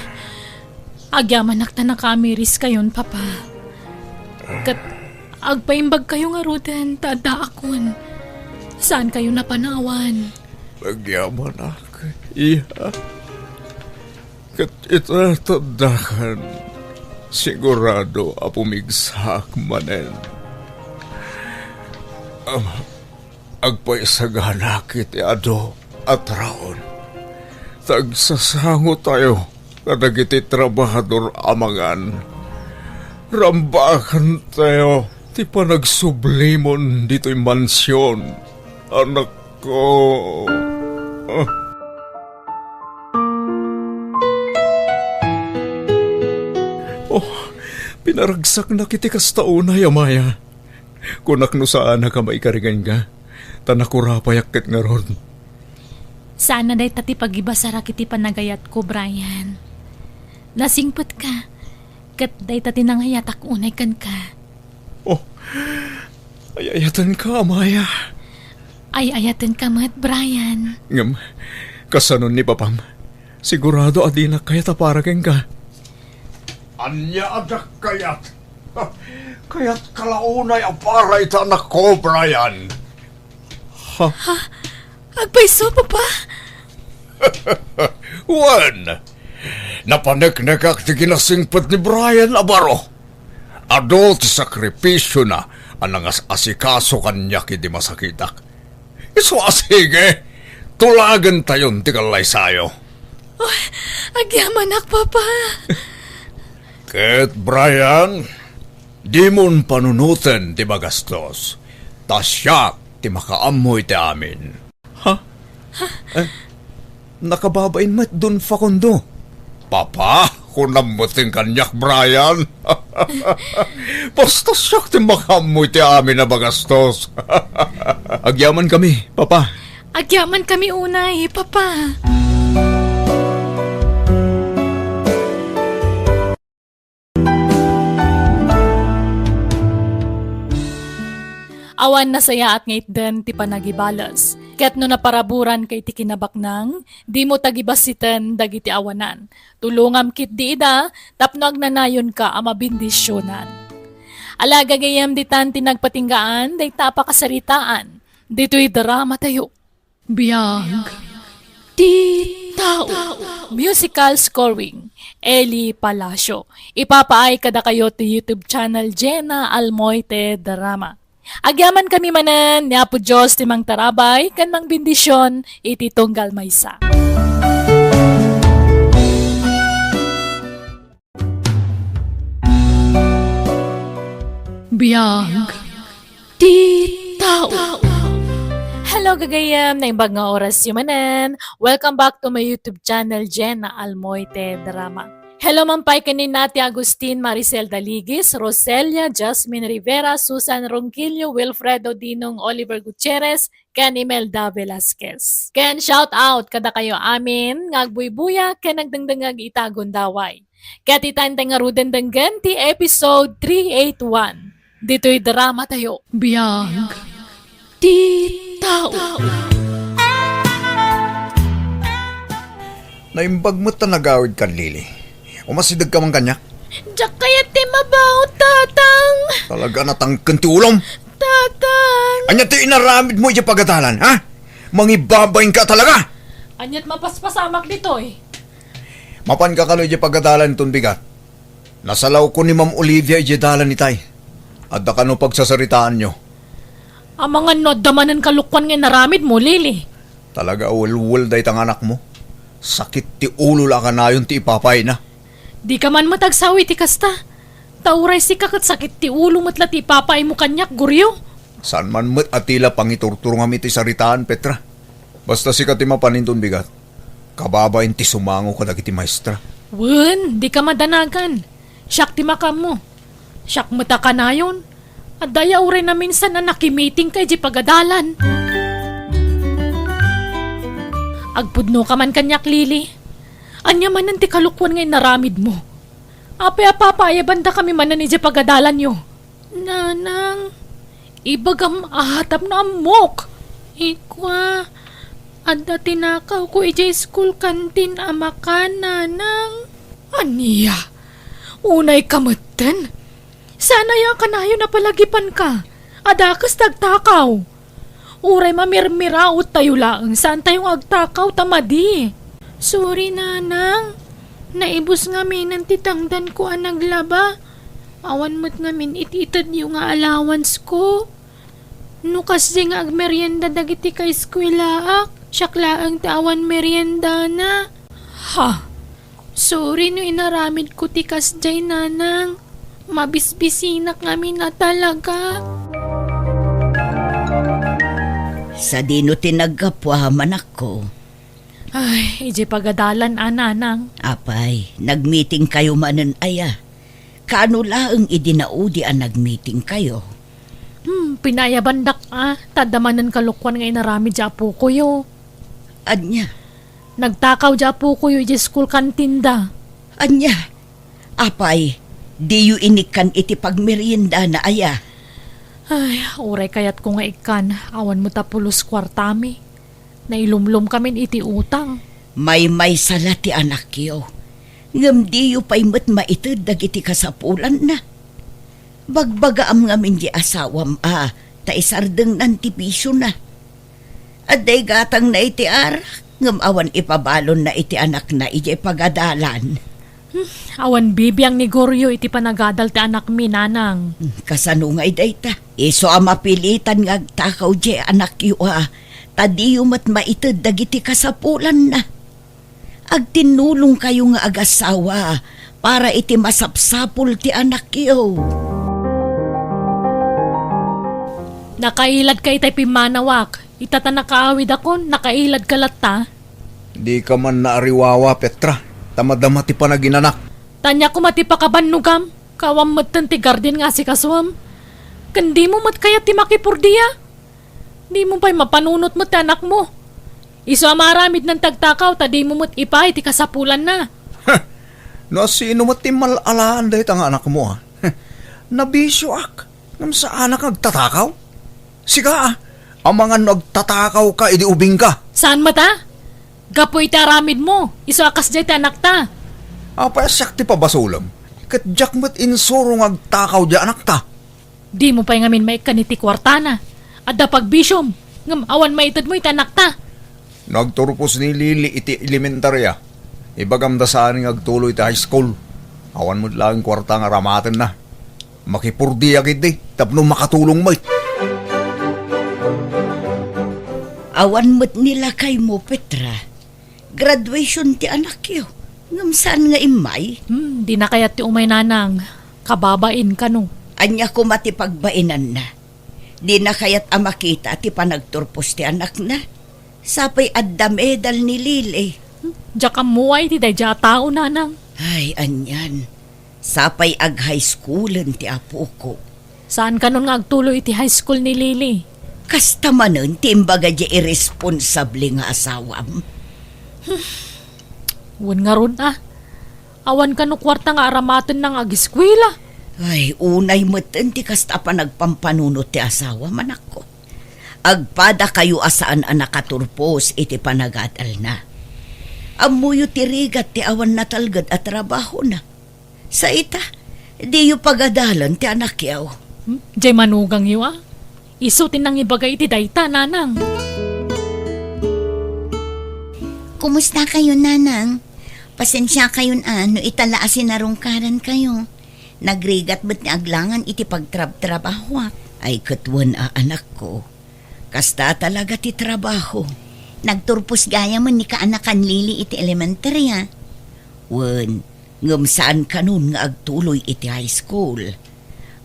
agyamanak ta nakaamiriskayon, Papa. Ket agpaimbagkayo ngaruden ta addaakon. Saankayo napanawan. Agyamanak, iha. Ket ita ta addakan, sigurado a pumigsaak manen. Ama, agpaisaganak iti adu a taron, ta agsasangotayo kadagiti trabahador a mangan. Rambakantayo ti panagsublimon ditoy mansion, anakko. Ah. Oh, pinaragsaknak iti kasta unay, Amaya. Kunak no saanak a maikariganka, ta nakurapayak ket ngarud. Saan a dayta ti pagibasarak iti panagayatko, Brian. Nasingpetka, ket dayta ti nangayatak unay kenka. Oh, ay-ayatenka, Amaya. Ay-ayatenka met, Brian. Ngem, kasano ni Papam? Sigurado a dinak kayat a para kenka. Ania a diak kayat? Kayatka la unay a para ita, anakko, Brian. Ha? Ha? Agpayso, Papa? Wen, napaneknekak ti kinasingpet ni Brian a baro. Adu ti sakripisiona a nangas-asikaso kaniak idi masakitak. Isu a sige, tulagentayon ti kallaysayo. Oh, agyamanak, Papa. Ket, Brian, dimon panunoten ti magastos, ta siak ti makaammo iti amin. Ha? Eh, nakababain met don Facundo. Papa, kunam met kaniak, Brian. Basta siak ti makaammo iti amin a magastos. Agyaman kami, Papa. Agyaman kami unay, Papa. Awan nasayaat nga itden ti panagibales. Ket no naparaburanka iti kinabaknang, dimo tagibassiten dagiti awanan. Tulongam ketdi ida tapno agnanayonka a mabendisionan. Ala, gagayyem, ditan ti nagpatinggaan dayta a pakasaritaan ditoy dramatayo. Biag ti tao. Musical scoring, Eli Palacio. Ipapaay kadakayo ti YouTube channel Jenna Almoite Drama. Agyaman kami manen ni Apo Dios ti mangtarabay ken mangbendision iti tunggal maysa. Biag ti tao. Hello, gagayem! Naimbag nga oras yu manen. Welcome back to my YouTube channel, Jenna Almoite Drama. Hello man pay ken ni Nati Agustin, Maricel Daligis, Roselia, Jasmine Rivera, Susan Ronquillo, Wilfredo Dinong, Oliver Gutierrez, ken Imelda Velasquez. Ken shout out kadakayo amin nga agbuybuya ken agdengdengngeg ita gundaway. Ket ita intay ngaruden denggen ti episode three eight one. Ditoy drama tayo. Biag ti tao. Naimbag met ta nagawid kan Lily. Umasideg ka man kaniak? Diak kayat ti mabaw, Tatang. Talaga natangken ti ulom. Tatang. Ania ti inaramid mo idiay pagadalan, ha? Mangibabain ka talaga. Aniat mapaspasamak ditoy? Mapan ka kano idiay pagadalan ton bigat? Nasalawko ni Ma'am Olivia idiay dalan itay. Adda kano pagsasaritaanyo? Amangan no adda manen kalokuan nga inaramid mo, Lily. Talaga a welwel dayta nga anak mo. Sakit ti ulo la a kanayon ti ipapaina. Di ka man met agsawi ti kasta. Ta uray sika ket sakit ti ulo met la ti ipapaimo kaniak, Goryo. Saan man met a ti la pangiturturongam iti saritaan, Petra. Basta sika ti mapan inton bigat. Kababain ti sumango kadagiti maestra. Wen, di ka madanagan. Siak ti makaammo. Siak met a kanayon. Adda aya uray naminsan a nakimiting ka idiay pagadalan. Agpudno ka man kaniak, Lily. Ania manen ti kalokuan nga inaramid mo? Apay a papaayabandakami manen idiay pagadalanyo? Nanang, ibagam a tapno ammok. Ikua, adda tinakawko idiay school canteen a makan, Nanang. Ania? Unay ka metten? Saan aya a kanayon a palagipanka? Adda kas ti agtakaw. Uray mamirmiraottayo laeng, saantayo nga agtakaw ta madi. Sorry, Nanang. Naibus ngaminen ti tangdanko a naglaba. Awan met ngamin iti itedyo nga allowance ko. No kasdiay nga agmerienda dagiti kaeskuelaak, siak laeng ti awan meriendana. Ha? Sorry no inaramidko ti kasdiay, Nanang. Mabisbisinak ngamin a talaga. Sadino ti naggapuam, anakko? Ay, idiay pagadalan a, Nanang. Apay, nagmitingkayo manen aya? Kaano laeng idi naudi a nagmitingkayo? Hmm, pinaayabandak a, ta adda manen kalokuan nga inaramid ti apokoyo. Ania? Nagtakaw ti apokoyo idiay school canteen da. Ania? Apay, diyo inikkan iti pagmeriendana aya? Ay, uray kayatko nga ikkan, awan met a pulos kuartami. Nailumlomkamin iti utang. Maymaysa la ti anakyo, ngem diyo pay met maited dagiti kasapulanna. Bagbagaam ngamin ti asawam a ta isardengnan ti bisiona. Adda igatangna iti arak, ngem awan ipabalonna iti anakna idiay pagadalan. Hmm, awan bibiang ni Goryo iti panagadal ti anakmi, Nanang. Hmm, kasano ngay dayta? Isu a mapilitan nga agtakaw diay anakyo a, ta diyo met maited dagiti kasapulanna. Agtinnulongkayo nga agassawa para iti masapsapul ti anakyo. Nakailadka itay pimmanawak. Ita ta nakaawidakon, nakailadka latta. Dika man naariwawa, Petra, ta madama ti panaginanak. Ania koma ti pakabannogam, kawan metten ti garden nga asikasuem. Ken dimo met kayat ti makipurdia? Dimo pay mapanunot met ti anakmo. Isu a maaramidnan ti agtakaw ta dimo met ipaay ti kasapulanna. Heh! No asino met ti mal-alaan dayta nga anakmo, a? Heh! Nabisioak, ngem saanak nga agtatakaw? Sika, a, amangan no agtatakawka idi ubingka. Saan met, a? Gapu iti aramidmo, isu a kasdiay ti anakta. Apay a siak ti pabasolem, ket diak met insuro nga agtakaw diay anakta. Dimo pay ngamin maikkan iti kuartana. Adda pagbisiom, ngem awan maitedmo iti anakta. No agturpos ni Lily iti elementaria, ibagamda saan nga agtuloy iti high school. Awan met laeng kuarta nga aramatenna. Makipurdiak idi tapno makatulong met. Awan met ni lakaymo, Petra. Graduation ti anakyo, ngem saan nga immay? Hmm, dina kayat ti umay, Nanang. Kababain kano. Ania koma ti pagbainanna? Dina kayat a makita ti panagturpos ti anakna. Sapay adda medal ni Lily. Diak ammo iti daydiay a tao, nanang. Ay, anian. Sapay ag-high schoolen ti apoko. Saan kanon nga agtuloy iti high school ni Lily? Kasta manen ti imbaga diay irresponsable nga asawam. Wen ngarud, a. Awan kano kuarta nga aramatenna nga ageskuela. Ay, unay metten ti kasta a panagpampanunot ti asawam, anakko. Agpadakayo a saan a nakaturpos iti panagadalna. Ammoyo ti rigat ti awan natalged a trabahona. Sa ita, diyo pagadalen ti anakyo. Hmm? Diay manugangyo, a? Isu ti nangibaga iti dayta, nanang. Kumusta kayo, nanang? Pasensia kayon a no ita la a sinarungkaran kayo. Nagrigat met ti aglangan iti pagtrabtrabahoak. Ay, ket wen a, anakko. Kasta talaga ti trabaho. Nagturpos gayamen ni kaanakan Lily iti elementarya. Wen, ngem saan kanon nga agtuloy iti high school.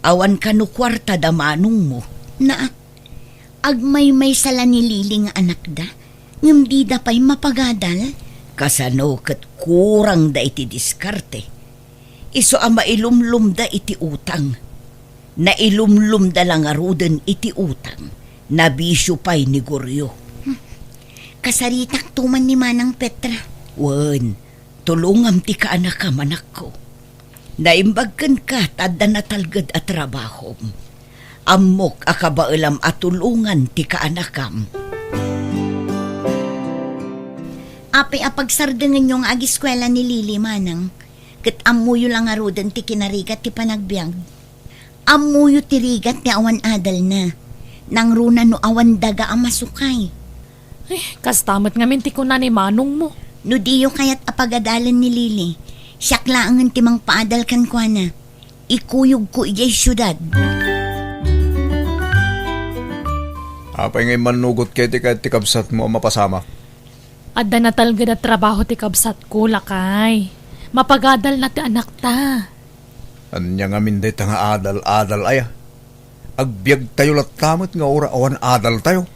Awan kano kuarta da manongmo. Naa, agmaymaysa la ni Lily nga anakda, ngem dida pay mapagadal. Kasano ket kurangda iti diskarte. Isu a mailumlumda iti utang. Nailumlumda la ngaruden iti utang. Nabisio pay ni Goryo. Hmm. Kasaritakto man ni Manang Petra. Wen, tulongam ti kaanakam, anakko. Naimbag kenka ta adda natalged a trabahom. Ammok a kabaelam a tulongan ti kaanakam. Apay a pagsardengenyo nga ageskuela ni Lily, manang, ket ammoyo la ngaruden ti kinarigat ti panagbiag. Ammoyo ti rigat ti awan adalna. Nangruna no awan daga a masukay. Eh, kasta met ngamin ti kuna ni manongmo. No diyo kayat a pagadalen ni Lily, siak laengen ti mangpaadal kenkuana. Ikuyogko idiay siudad. Apay nga immannugot ket ti kayat ti kabsatmo a mapasamak? Adda natalged a trabaho ti kabsatko, lakay. Mapagadalna ti anakta. Ania ngamin dayta nga adal-adal aya? Agbiagtayo latta met nga ura awan adaltayo.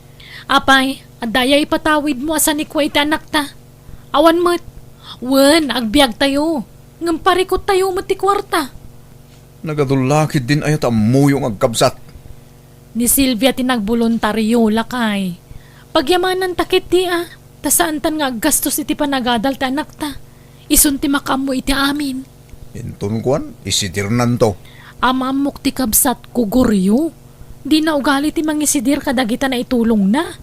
Apay, adda aya ipatawidmo a sanikua iti anakta? Awan met. Wen, agbiagtayo. Ngem parikuttayo met ti kuarta. Nagadu la ketdin aya ta ammoyo nga agkabsat? Ni Silvia ti nagboluntario, lakay. Pagyamananta ketdi a, ta saantan nga aggastos iti panagadal ti anakta. Isun ti makaammo iti amin. Inton kuan, isidirnanto. Am-ammok ti kabsatko, Goryo. Dina ugali ti mangisidir kadagita naitulongna.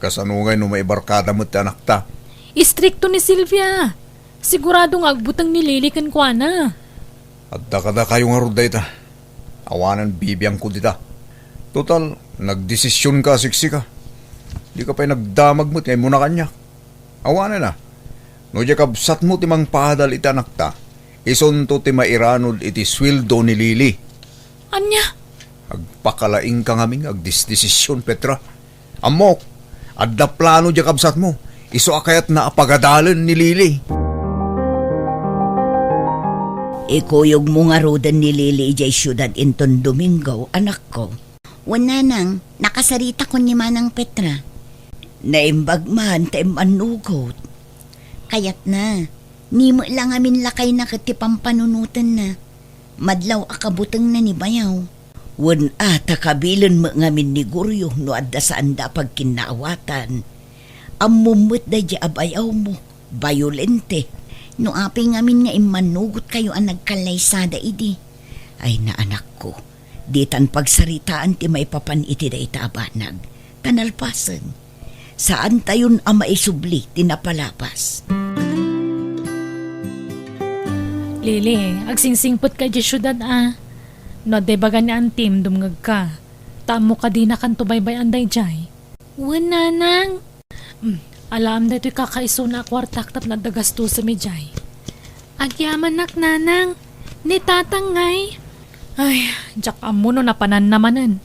Kasano ngay no maibarkada met ti anakta? Istrikto ni Silvia. Sigurado nga agbuteng ni Lily kenkuana. Adda kadakayo ngarud dayta. Awanen bibiangko dita. Total, nagdesisionka a siksika. Dika pay nagdamag met nga immuna kaniak. Awanen a. No diay kabsatmo ti mangpaadal iti anakta, isunto ti mairanod iti sueldo ni Lily. Ania? Agpakalaingka ngamin nga agdesdesision, Petra. Ammok, adda plano diay kabsatmo. Isu a kayatna a pagadalen ni Lily. Ikuyogmo ngaruden ni Lily idiay siudad inton Domingo, anakko. Wen, nanang, nakasaritakon ni Manang Petra. Naimbag man ta immannugot. Kayatna, ni met la ngamin lakayna ket ti pampanunotenna. Madlaw a kabutengna ni bayaw. Wen a, ta kabilen met ngamin ni Goryo no adda saanda a pagkinnaawatan. Ammom met daydiay a bayawmo, bayolente. No apay ngamin nga immannugotkayo a nagkallaysada idi. Ay, naanakko, ditan pagsaritaan ti maipapan iti dayta a banag. Ta nalpasen. Saantayon a maisubli ti napalabas. Lily, agsingsingpetka idiay siudad a. No adda ibaga ni antim, dumngegka. Ta ammok a dinakanto baybay-an daydiay. Wen, nanang. Hmm, alaem daytoy kakaisuna a kuartak tapno adda gastosem idiay. Agyamanak, nanang. Ni tatang ngay? Ay, diak ammo no napananna manen.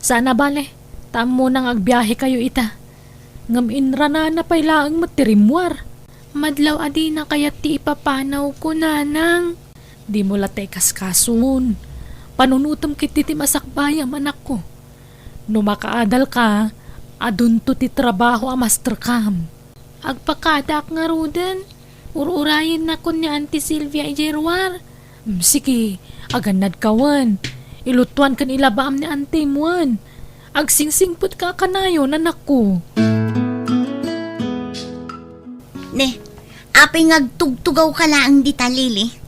Saan a bale, ta ammona nga agbiahekayo ita. Ngem inranana pay laeng met ti rimmuar. Madlaw a dina kayat ti ipapanawko, nanang. Dimo latta ikaskason. Panunotem ketdi ti masakbayam, anakko. No makaadalka, adunto ti trabaho a masterkam. Agpakadaak ngaruden, ur-urayennakon ni Auntie Sylvia idiay ruar. Mm, sige, agannadka wen. Ilutuan ken ilabaam ni Auntie wen. Agsingsingpetka a kanayon, anakko. Ne, apay nga agtugtugawka laeng dita, Lily?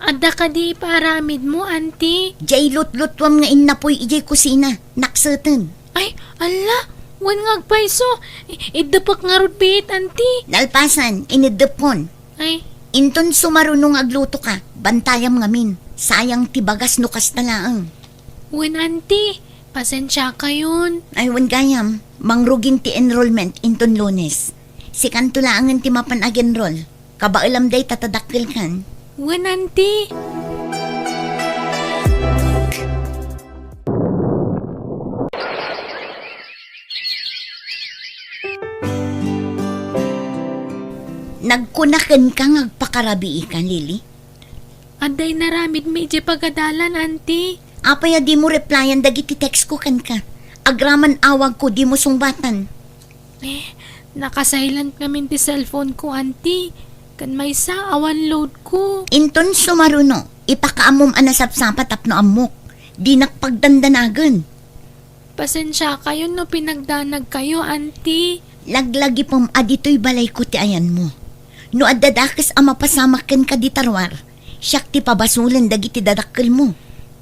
Adda kadi ipaaramidmo, Auntie? Diay lutlutuam nga innapoy idiay kusina, nakseten. Ay, alla, wen nga agpayso. I-, iddepek ngarud biit, Auntie. Nalpasan, ineddepkon. Ay. Inton sumaruno nga aglutoka, bantayam ngamin. Sayang ti bagas no kasta laeng. Wen, Auntie, pasensiakayon. Ay, wen gayam, mangrugin ti enrollment inton Lunes. Sikanto laengen ti mapan ag-enroll. Kabaelam dayta ta dakkelkan. Wen, Auntie. Nagkuna kenka nga agpakarabiika, Lily? Adda inaramidmi idiay pagadalan, Auntie. Apay a dimo replyan dagiti textko kenka? Agraman awagko, dimo sungbatan. Eh, naka-silent ngamin ti cellphone ko, Auntie. Ken maysa, awan load ko. Inton sumaruno, ipakaammom a nasapsapa tapno ammok. Dinak pagdandanagen. Pasensiakayon no pinagdanagkayo, Auntie. Laglagipem a ditoy balayko ti ayanmo. No adda dakes a mapasamak kenka dita ruar, siak ti pabasolen dagiti dadakkelmo.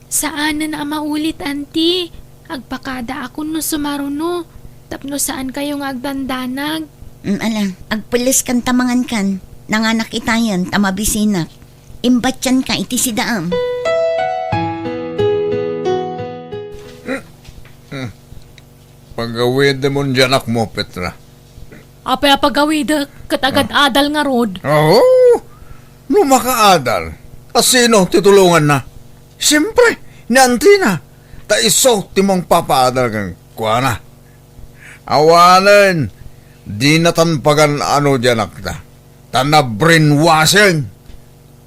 Saanen a maulit, Auntie. Agpakadaakon no sumaruno, tapno saankayo nga agdandanag. Mm, ala, agpelleskan ta mangankan. Nanganak itayen ta mabisinak. Imbatianka iti sidaam. Pagawidemon ti anakmo, Petra. Apay a pagawidek, ket agad-adal ngarud. Oo, no makaadal, a sino ti tulonganna? Siempre, ni Auntie na, ta isu ti mangpapaadal kenkuana. Awanen, dinatan pagan-ano ti anakta, ta na-brainwashing.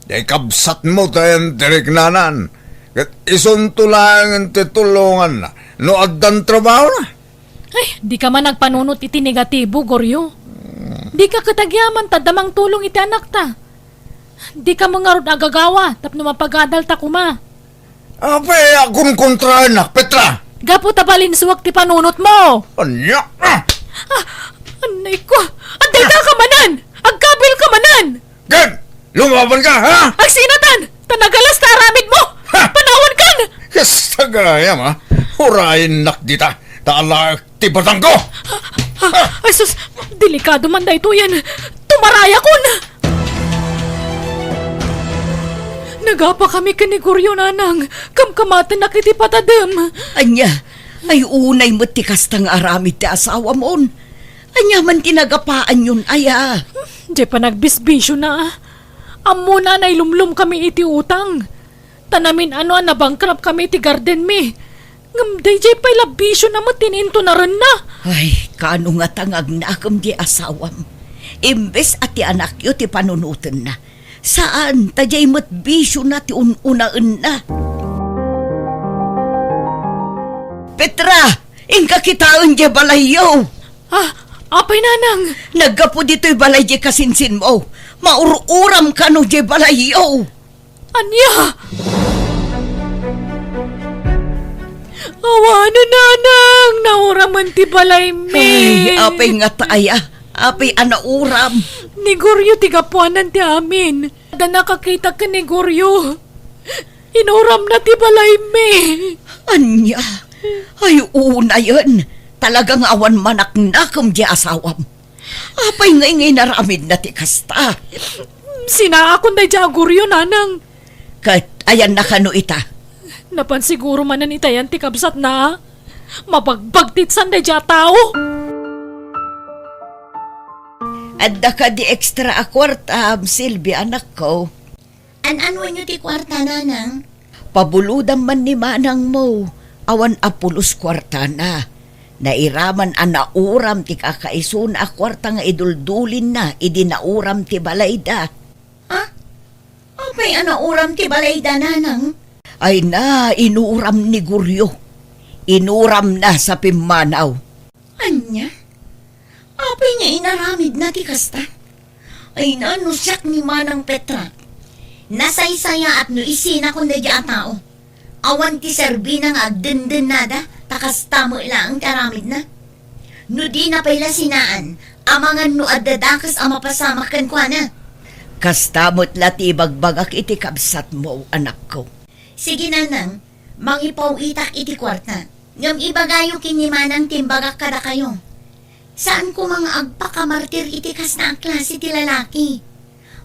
Diay kabsatmo ti ayan ti riknanan, ket isunto laeng ti tulonganna no addan trabahona. Ay, dika man agpanunot iti negatibo, Goryo. Dika ket agyaman ta adda mangtulong iti anakta. Dika met ngarud agagawa tapno mapagadalta koma. Apay a kunkontraennak, Petra? Gapu ta balinsuak ti panunotmo. Ania? Ah! Ah, anay ko. Adda ka manen! Agkabilka manen! Ken, lumabanka, ha? Agsinatan! Ta nagalas ta aramidmo! Ha? Panawankan! Kasta gayam, ha? Urayennak dita, ta alaek ti batangko! Ah, ah, ay sus, delikado man daytoyen. Tumarayakon! Nagapakami ken ni Goryo, nanang. Kamkamatennak iti patadem. Ania? Ay, unay met ti kasta nga aramid ti asawamon. Ania man ti nagapaanyon, aya? Diay panagbisbisiona. Ammona a nailumlomkami iti utang. Ta namin-ano a nabankrupt kami iti gardenmi. Ngem daydiay pay la bisiona met ti naintunarenna. Ay, kaano ngata nga agnakem diay asawam? Imbes a ti anakyo ti panunotenna. Saan, ta diay met bisiona ti un-unaenna. Petra, inka kitaen diay balayyo. Ah, apay, nanang? Naggapu ditoy balay diay kasinsinmo. Maur-uram kano diay balayyo. Ania? Awanen, nanang, nauramen ti balaymi. Ay, apay ngata aya? Apay a nauram? Ni Goryo ti gapuanan ti amin. Adda nakakita ken ni Goryo. Inuramna ti balaymi. Ania? Ay, unayen. Talaga nga awan manaknakem diay asawam. Apay nga inaramidna ti kasta? Sinaakon daydiay a Goryo, nanang. Ket ayanna kano ita? Napan siguro manen itayan ti kabsatna. Mabagbagtitsan daydiay a tao. Adda kadi extra a kuarta, Silvia, anakko? An-anuenyo ti kuarta, nanang? Pabulodam man ni manangmo, awan a pulos kuartana. Nairaman a nauram ti kakaisuna a kuarta nga iduldulinna idi nauram ti balayda. Ha? Apay a nauram ti balayda, nanang? Ay na, inuram ni Goryo. Inuramna sa pimmanaw. Ania? Apay nga inaramidna ti kasta? Ay, no siak ni Manang Petra, nasaysayaat no isinakon daydiay a tao. Awan ti serbina nga agdendennada, ta kasta met laeng ti aramidna. No dina pay la sinaan, amangan no adda dakes a mapasamak kenkuana. Kasta met la ti ibagbagak iti kabsatmo, anakko. Sige, nanang, mangipaw-itak iti kuarta. Ngem ibagayo ken ni Manang ti imbagak kadakayo. Saan koma nga agpakamartir iti kasta a klase ti lalaki.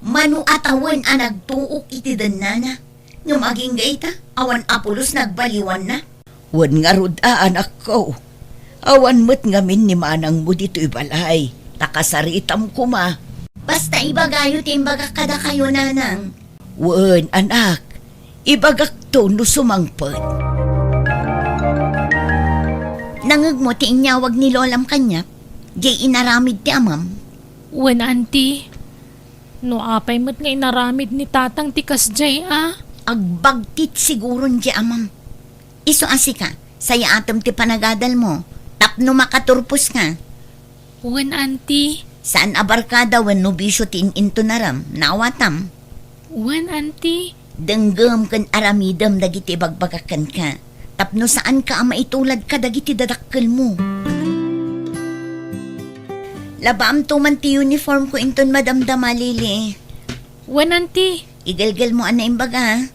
Mano a tawen a nagtuok iti dennana, ngem agingga ita, awan a pulos nagbaliwanna. Wen ngarud a, anakko. Awan met ngamin ni manangmo ditoy balay, ta kasaritam koma. Basta ibagayo ti imbagak kadakayo, nanang. Wen, anak, ibagakto no sumangpet. Nangngegmo ti inyawag ni lolam kaniak, diay inaramid ti amam? Wen, anti. No apay met nga inaramid ni tatang ti kasdiay a? Agbagtit siguron diay amam. Isu a sika, sayaatem ti panagadalmo, tapno makaturposka. Wen, anti. Saan a barkada wenno bisio ti in-intunaram, naawatam. Wen, anti. Denggem ken aramidem dagiti ibagbagak kenka, tapno saanka a maitulad kadagiti dadakkelmo. Labaamto man ti uniformko inton madamdama, Lily. Wen, anti. Igelgelmo a naimbaga.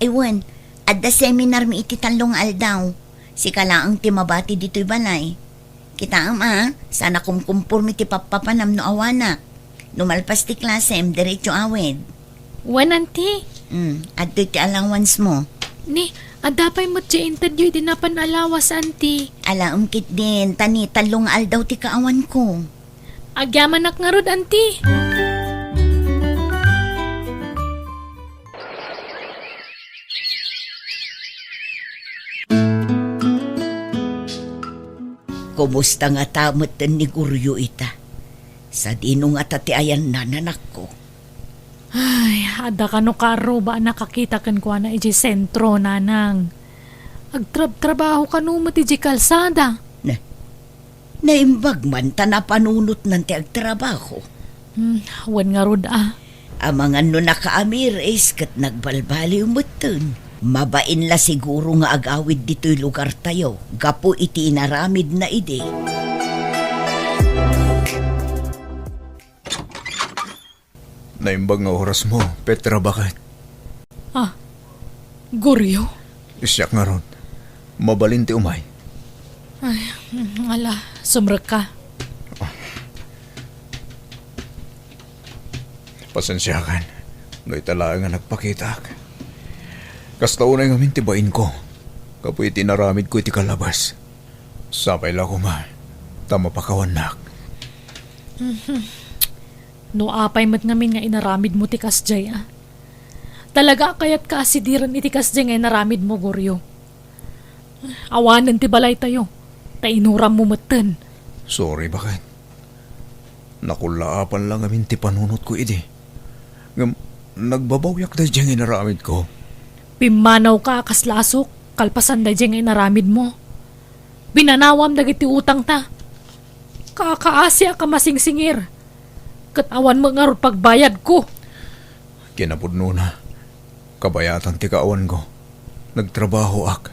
Ay wen, adda seminarmi iti tallo nga aldaw. Sika laeng ti mabati ditoy balay. Kitaem a, saan a kumkumpormi ti pappapanam no awanak. No malpas ti klasem, diretso awid. Wen, anti. Hmm, adtoy ti allowance mo. Ni, adda pay met ti intedyo iti napan a lawas, anti. Alaem ketdin, ta ni tallo nga aldaw ti kaawanko. Agyamanak ngarud, anti. Kumusta ngata metten ni Goryo ita? Sadino ngata ti ayanna, anakko? Ay, adda kano kaarruba a nakakita kenkuana idiay sentro, nanang. Agtrabtrabtrabaho kano met idiay kalsada. Na, naimbag man ta napanunotnan ti agtrabaho. Hmm, wen ngarud a. Amangan no nakaamiris ket nagbalbaliw metten. Mabain la siguro nga agawid ditoy lugartayo gapu iti inaramidna idi. Naimbag nga orasmo, Petra, baket? Ah, Goryo? Siak ngarud. Mabalin ti umay. Ay, mm, ala, sumrekka. Pasensiakan no ita laeng nga nagpakitak. Kasta unay ngamin ti bainko gapu iti inaramidko iti kalabas. Sapay la koma ta mapakawannak. Mhm. No apay met ngamin nga inaramidmo ti kasdiay a. Talaga a kayatka a sidiren iti kasdiay nga inaramidmo, Goryo. Awanen ti balaytayo, ta inurammo metten. Sorry, baket. Nakullaapan la ngamin ti panunotko idi. Ngem nagbabawiak daydiay nga inaramidko. Pimmanawka a kas lasok kalpasan daydiay nga inaramidmo. Binanawam dagiti utangta. Kaakaasiak a masingsingir. Ket awan met ngarud pagbayadko. Kinapudnona, kabayatan ti kaawanko. Nagtrabahoak.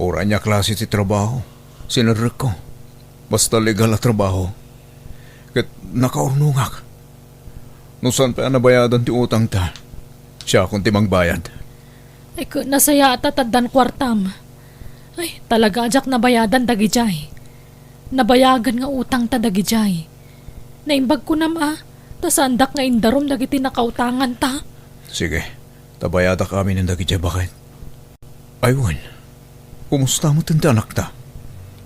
Uray ania klase ti trabaho, sinerrekko. Basta legal a trabaho. Ket nakaurnongak. No saan pay a nabayadan ti utangta, siakon ti mangbayad. Ay, ket nasayaat ta addan kuartam. Ay, talaga a diak nabayadan dagidiay. Nabayagen nga utangta dagidiay. Naimbag kunam a, ta saandak nga indarum dagiti nakautanganta. Sige, ta bayadak aminen dagidiay, baket. Ay wen, kumusta met ti anakta?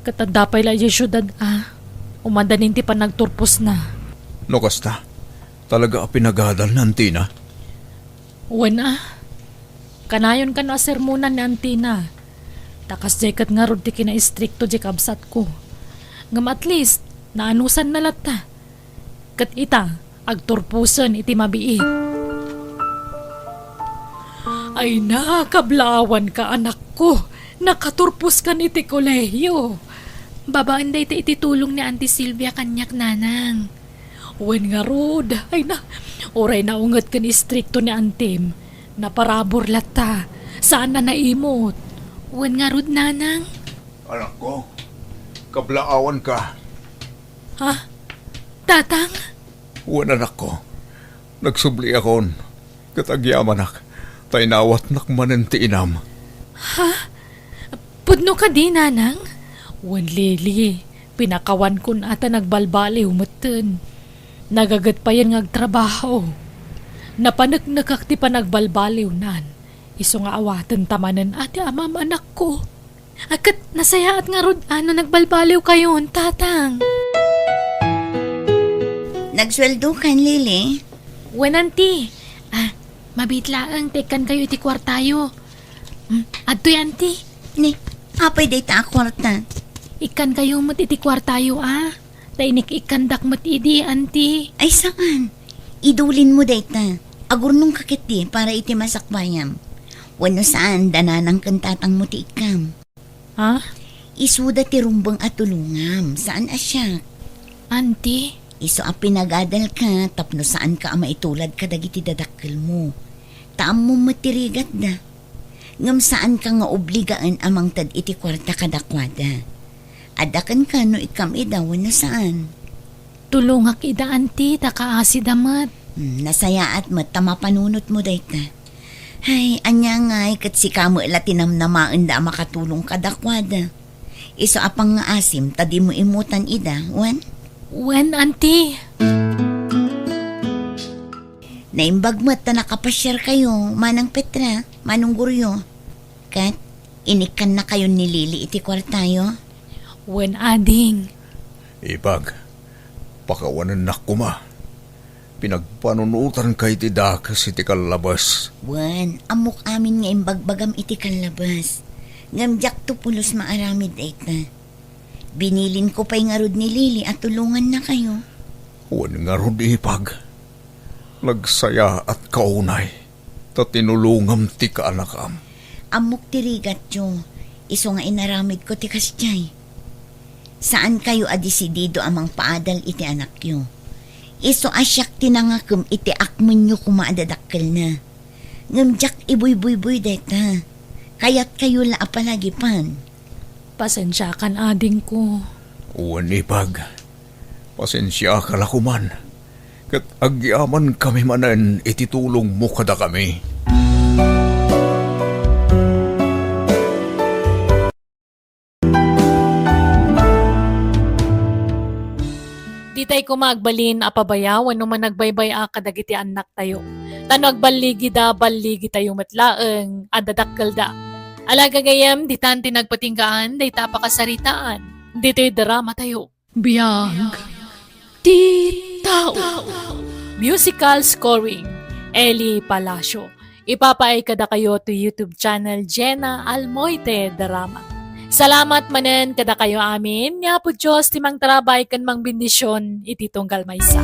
Ket adda pay la idiay siudad a, umadanin ti panagturposna. No kasta, talaga a pinagadal ni antina? Wen a, kanayon kano a sermonan ni antina. Ta kasdiay ket ngarud ti kinaistrikto ti kabsatko. Ngem at least, naanusanna latta. Ket ita, agturposen iti mabiit. Ay na, kablaawanka, anakko. Nakaturpos kan iti kolehiyo. Babaen dayta iti tulong ni Auntie Silvia kaniak, Nanang. Wen ngarud, ay na, uray naunget ken istrikto ni Antim, naparabur latta, saan a naimot. Wen ngarud, Nanang? Anakko, kablaawanka. Ha? Tatang? Wen, anakko, nagsubliakon, ket agyamanak, ta inawatnak manen ti inam. Ha? Pudno kadi, Nanang? Wen, Lily, pinakawankon a ta nagbalbaliw metten. Nagaget payen nga agtrabaho. Napaneknekak ti panagbalbaliwnan. Isu nga awaten ta manen a ti amam, anakko. A, ket nasayaat ngarud a no nagbalbaliwkayon, Tatang. Nagsueldokan, Lily? Wen, Auntie. A, mabiit laeng ta ikkankayo iti kuartayo. Mm, adtoy, Auntie. Ni, apay dayta a kuarta? Ikkankayo met iti kuartayo, a. Ta inik-ikkandak met idi, Auntie. Ay, saan? Idulinmo dayta. Agurnongka ketdi para iti masakbayam. Wenno saan, da Nanang ken Tatangmo ti ikkam. Ha? Isuda ti rumbeng a tulongam, saan a siak. Auntie? Isu a pinagadalka tapno saanka a maitulad kadagiti dadakkelmo. Ta ammom met ti rigatda. Ngem saanka nga obligaen a mangted iti kuarta kadakuada. Adda kenka no ikkam ida wenno saan. Tulongak ida, Auntie, ta kaasida met. Hmm, nasayaat met ta mapanunotmo dayta. Hay, ania ngay ket sika met la ti namnamaenda a makatulong kadakuada. Isu a pangngaasim ta dimo immutan ida, wen? Wen, Auntie. Naimbag met ta nakapasiarkayo, Manang Petra, Manong Goryo. Ket, inikkannakayon ni Lily iti kuartayo? Wen, ading. Ipag, pakawanennak koma. Pinagpanunotanka iti dakes iti kallabas. Wen, ammok amin nga imbagbagam iti kallabas. Ngem diakto pulos maaramid dayta. Binilinko pay ngarud ni Lily a tulongannakayo. Wen ngarud, ipag. Nagsayaatka unay ta tinulongam ti kaanakam. Ammok ti rigatyo, isu nga inaramidko ti kasdiay. Saankayo a desidido a mangpaadal iti anakyo. Isu a siak ti nangakem iti akmenyo koma a dadakkelna. Ngem diak ibuybuyboy dayta. Kayatkayo la a palagipan. Pasensiakan, adingko. Wen, ipag. Pasensiaka la koman. Ket agyamankami manen iti tulongmo kadakami. Ditay koma agbalin a pabaya wenno managbaybay-a kadagiti annaktayo. Ta no agballigida, balligitayo met laeng a dadakkelda. Ala gagayyem, ditan ti nagpatinggaan dayta a pakasaritaan. Ditoy dramatayo. Biag ti tao. Musical scoring, Eli Palacio. Ipapaay kadakayo to YouTube channel Jenna Almoite Drama. Salamat manen kadakayo amin, ni Apo Dios ti mangtarabay ken mangbendisyon iti tunggal maysa.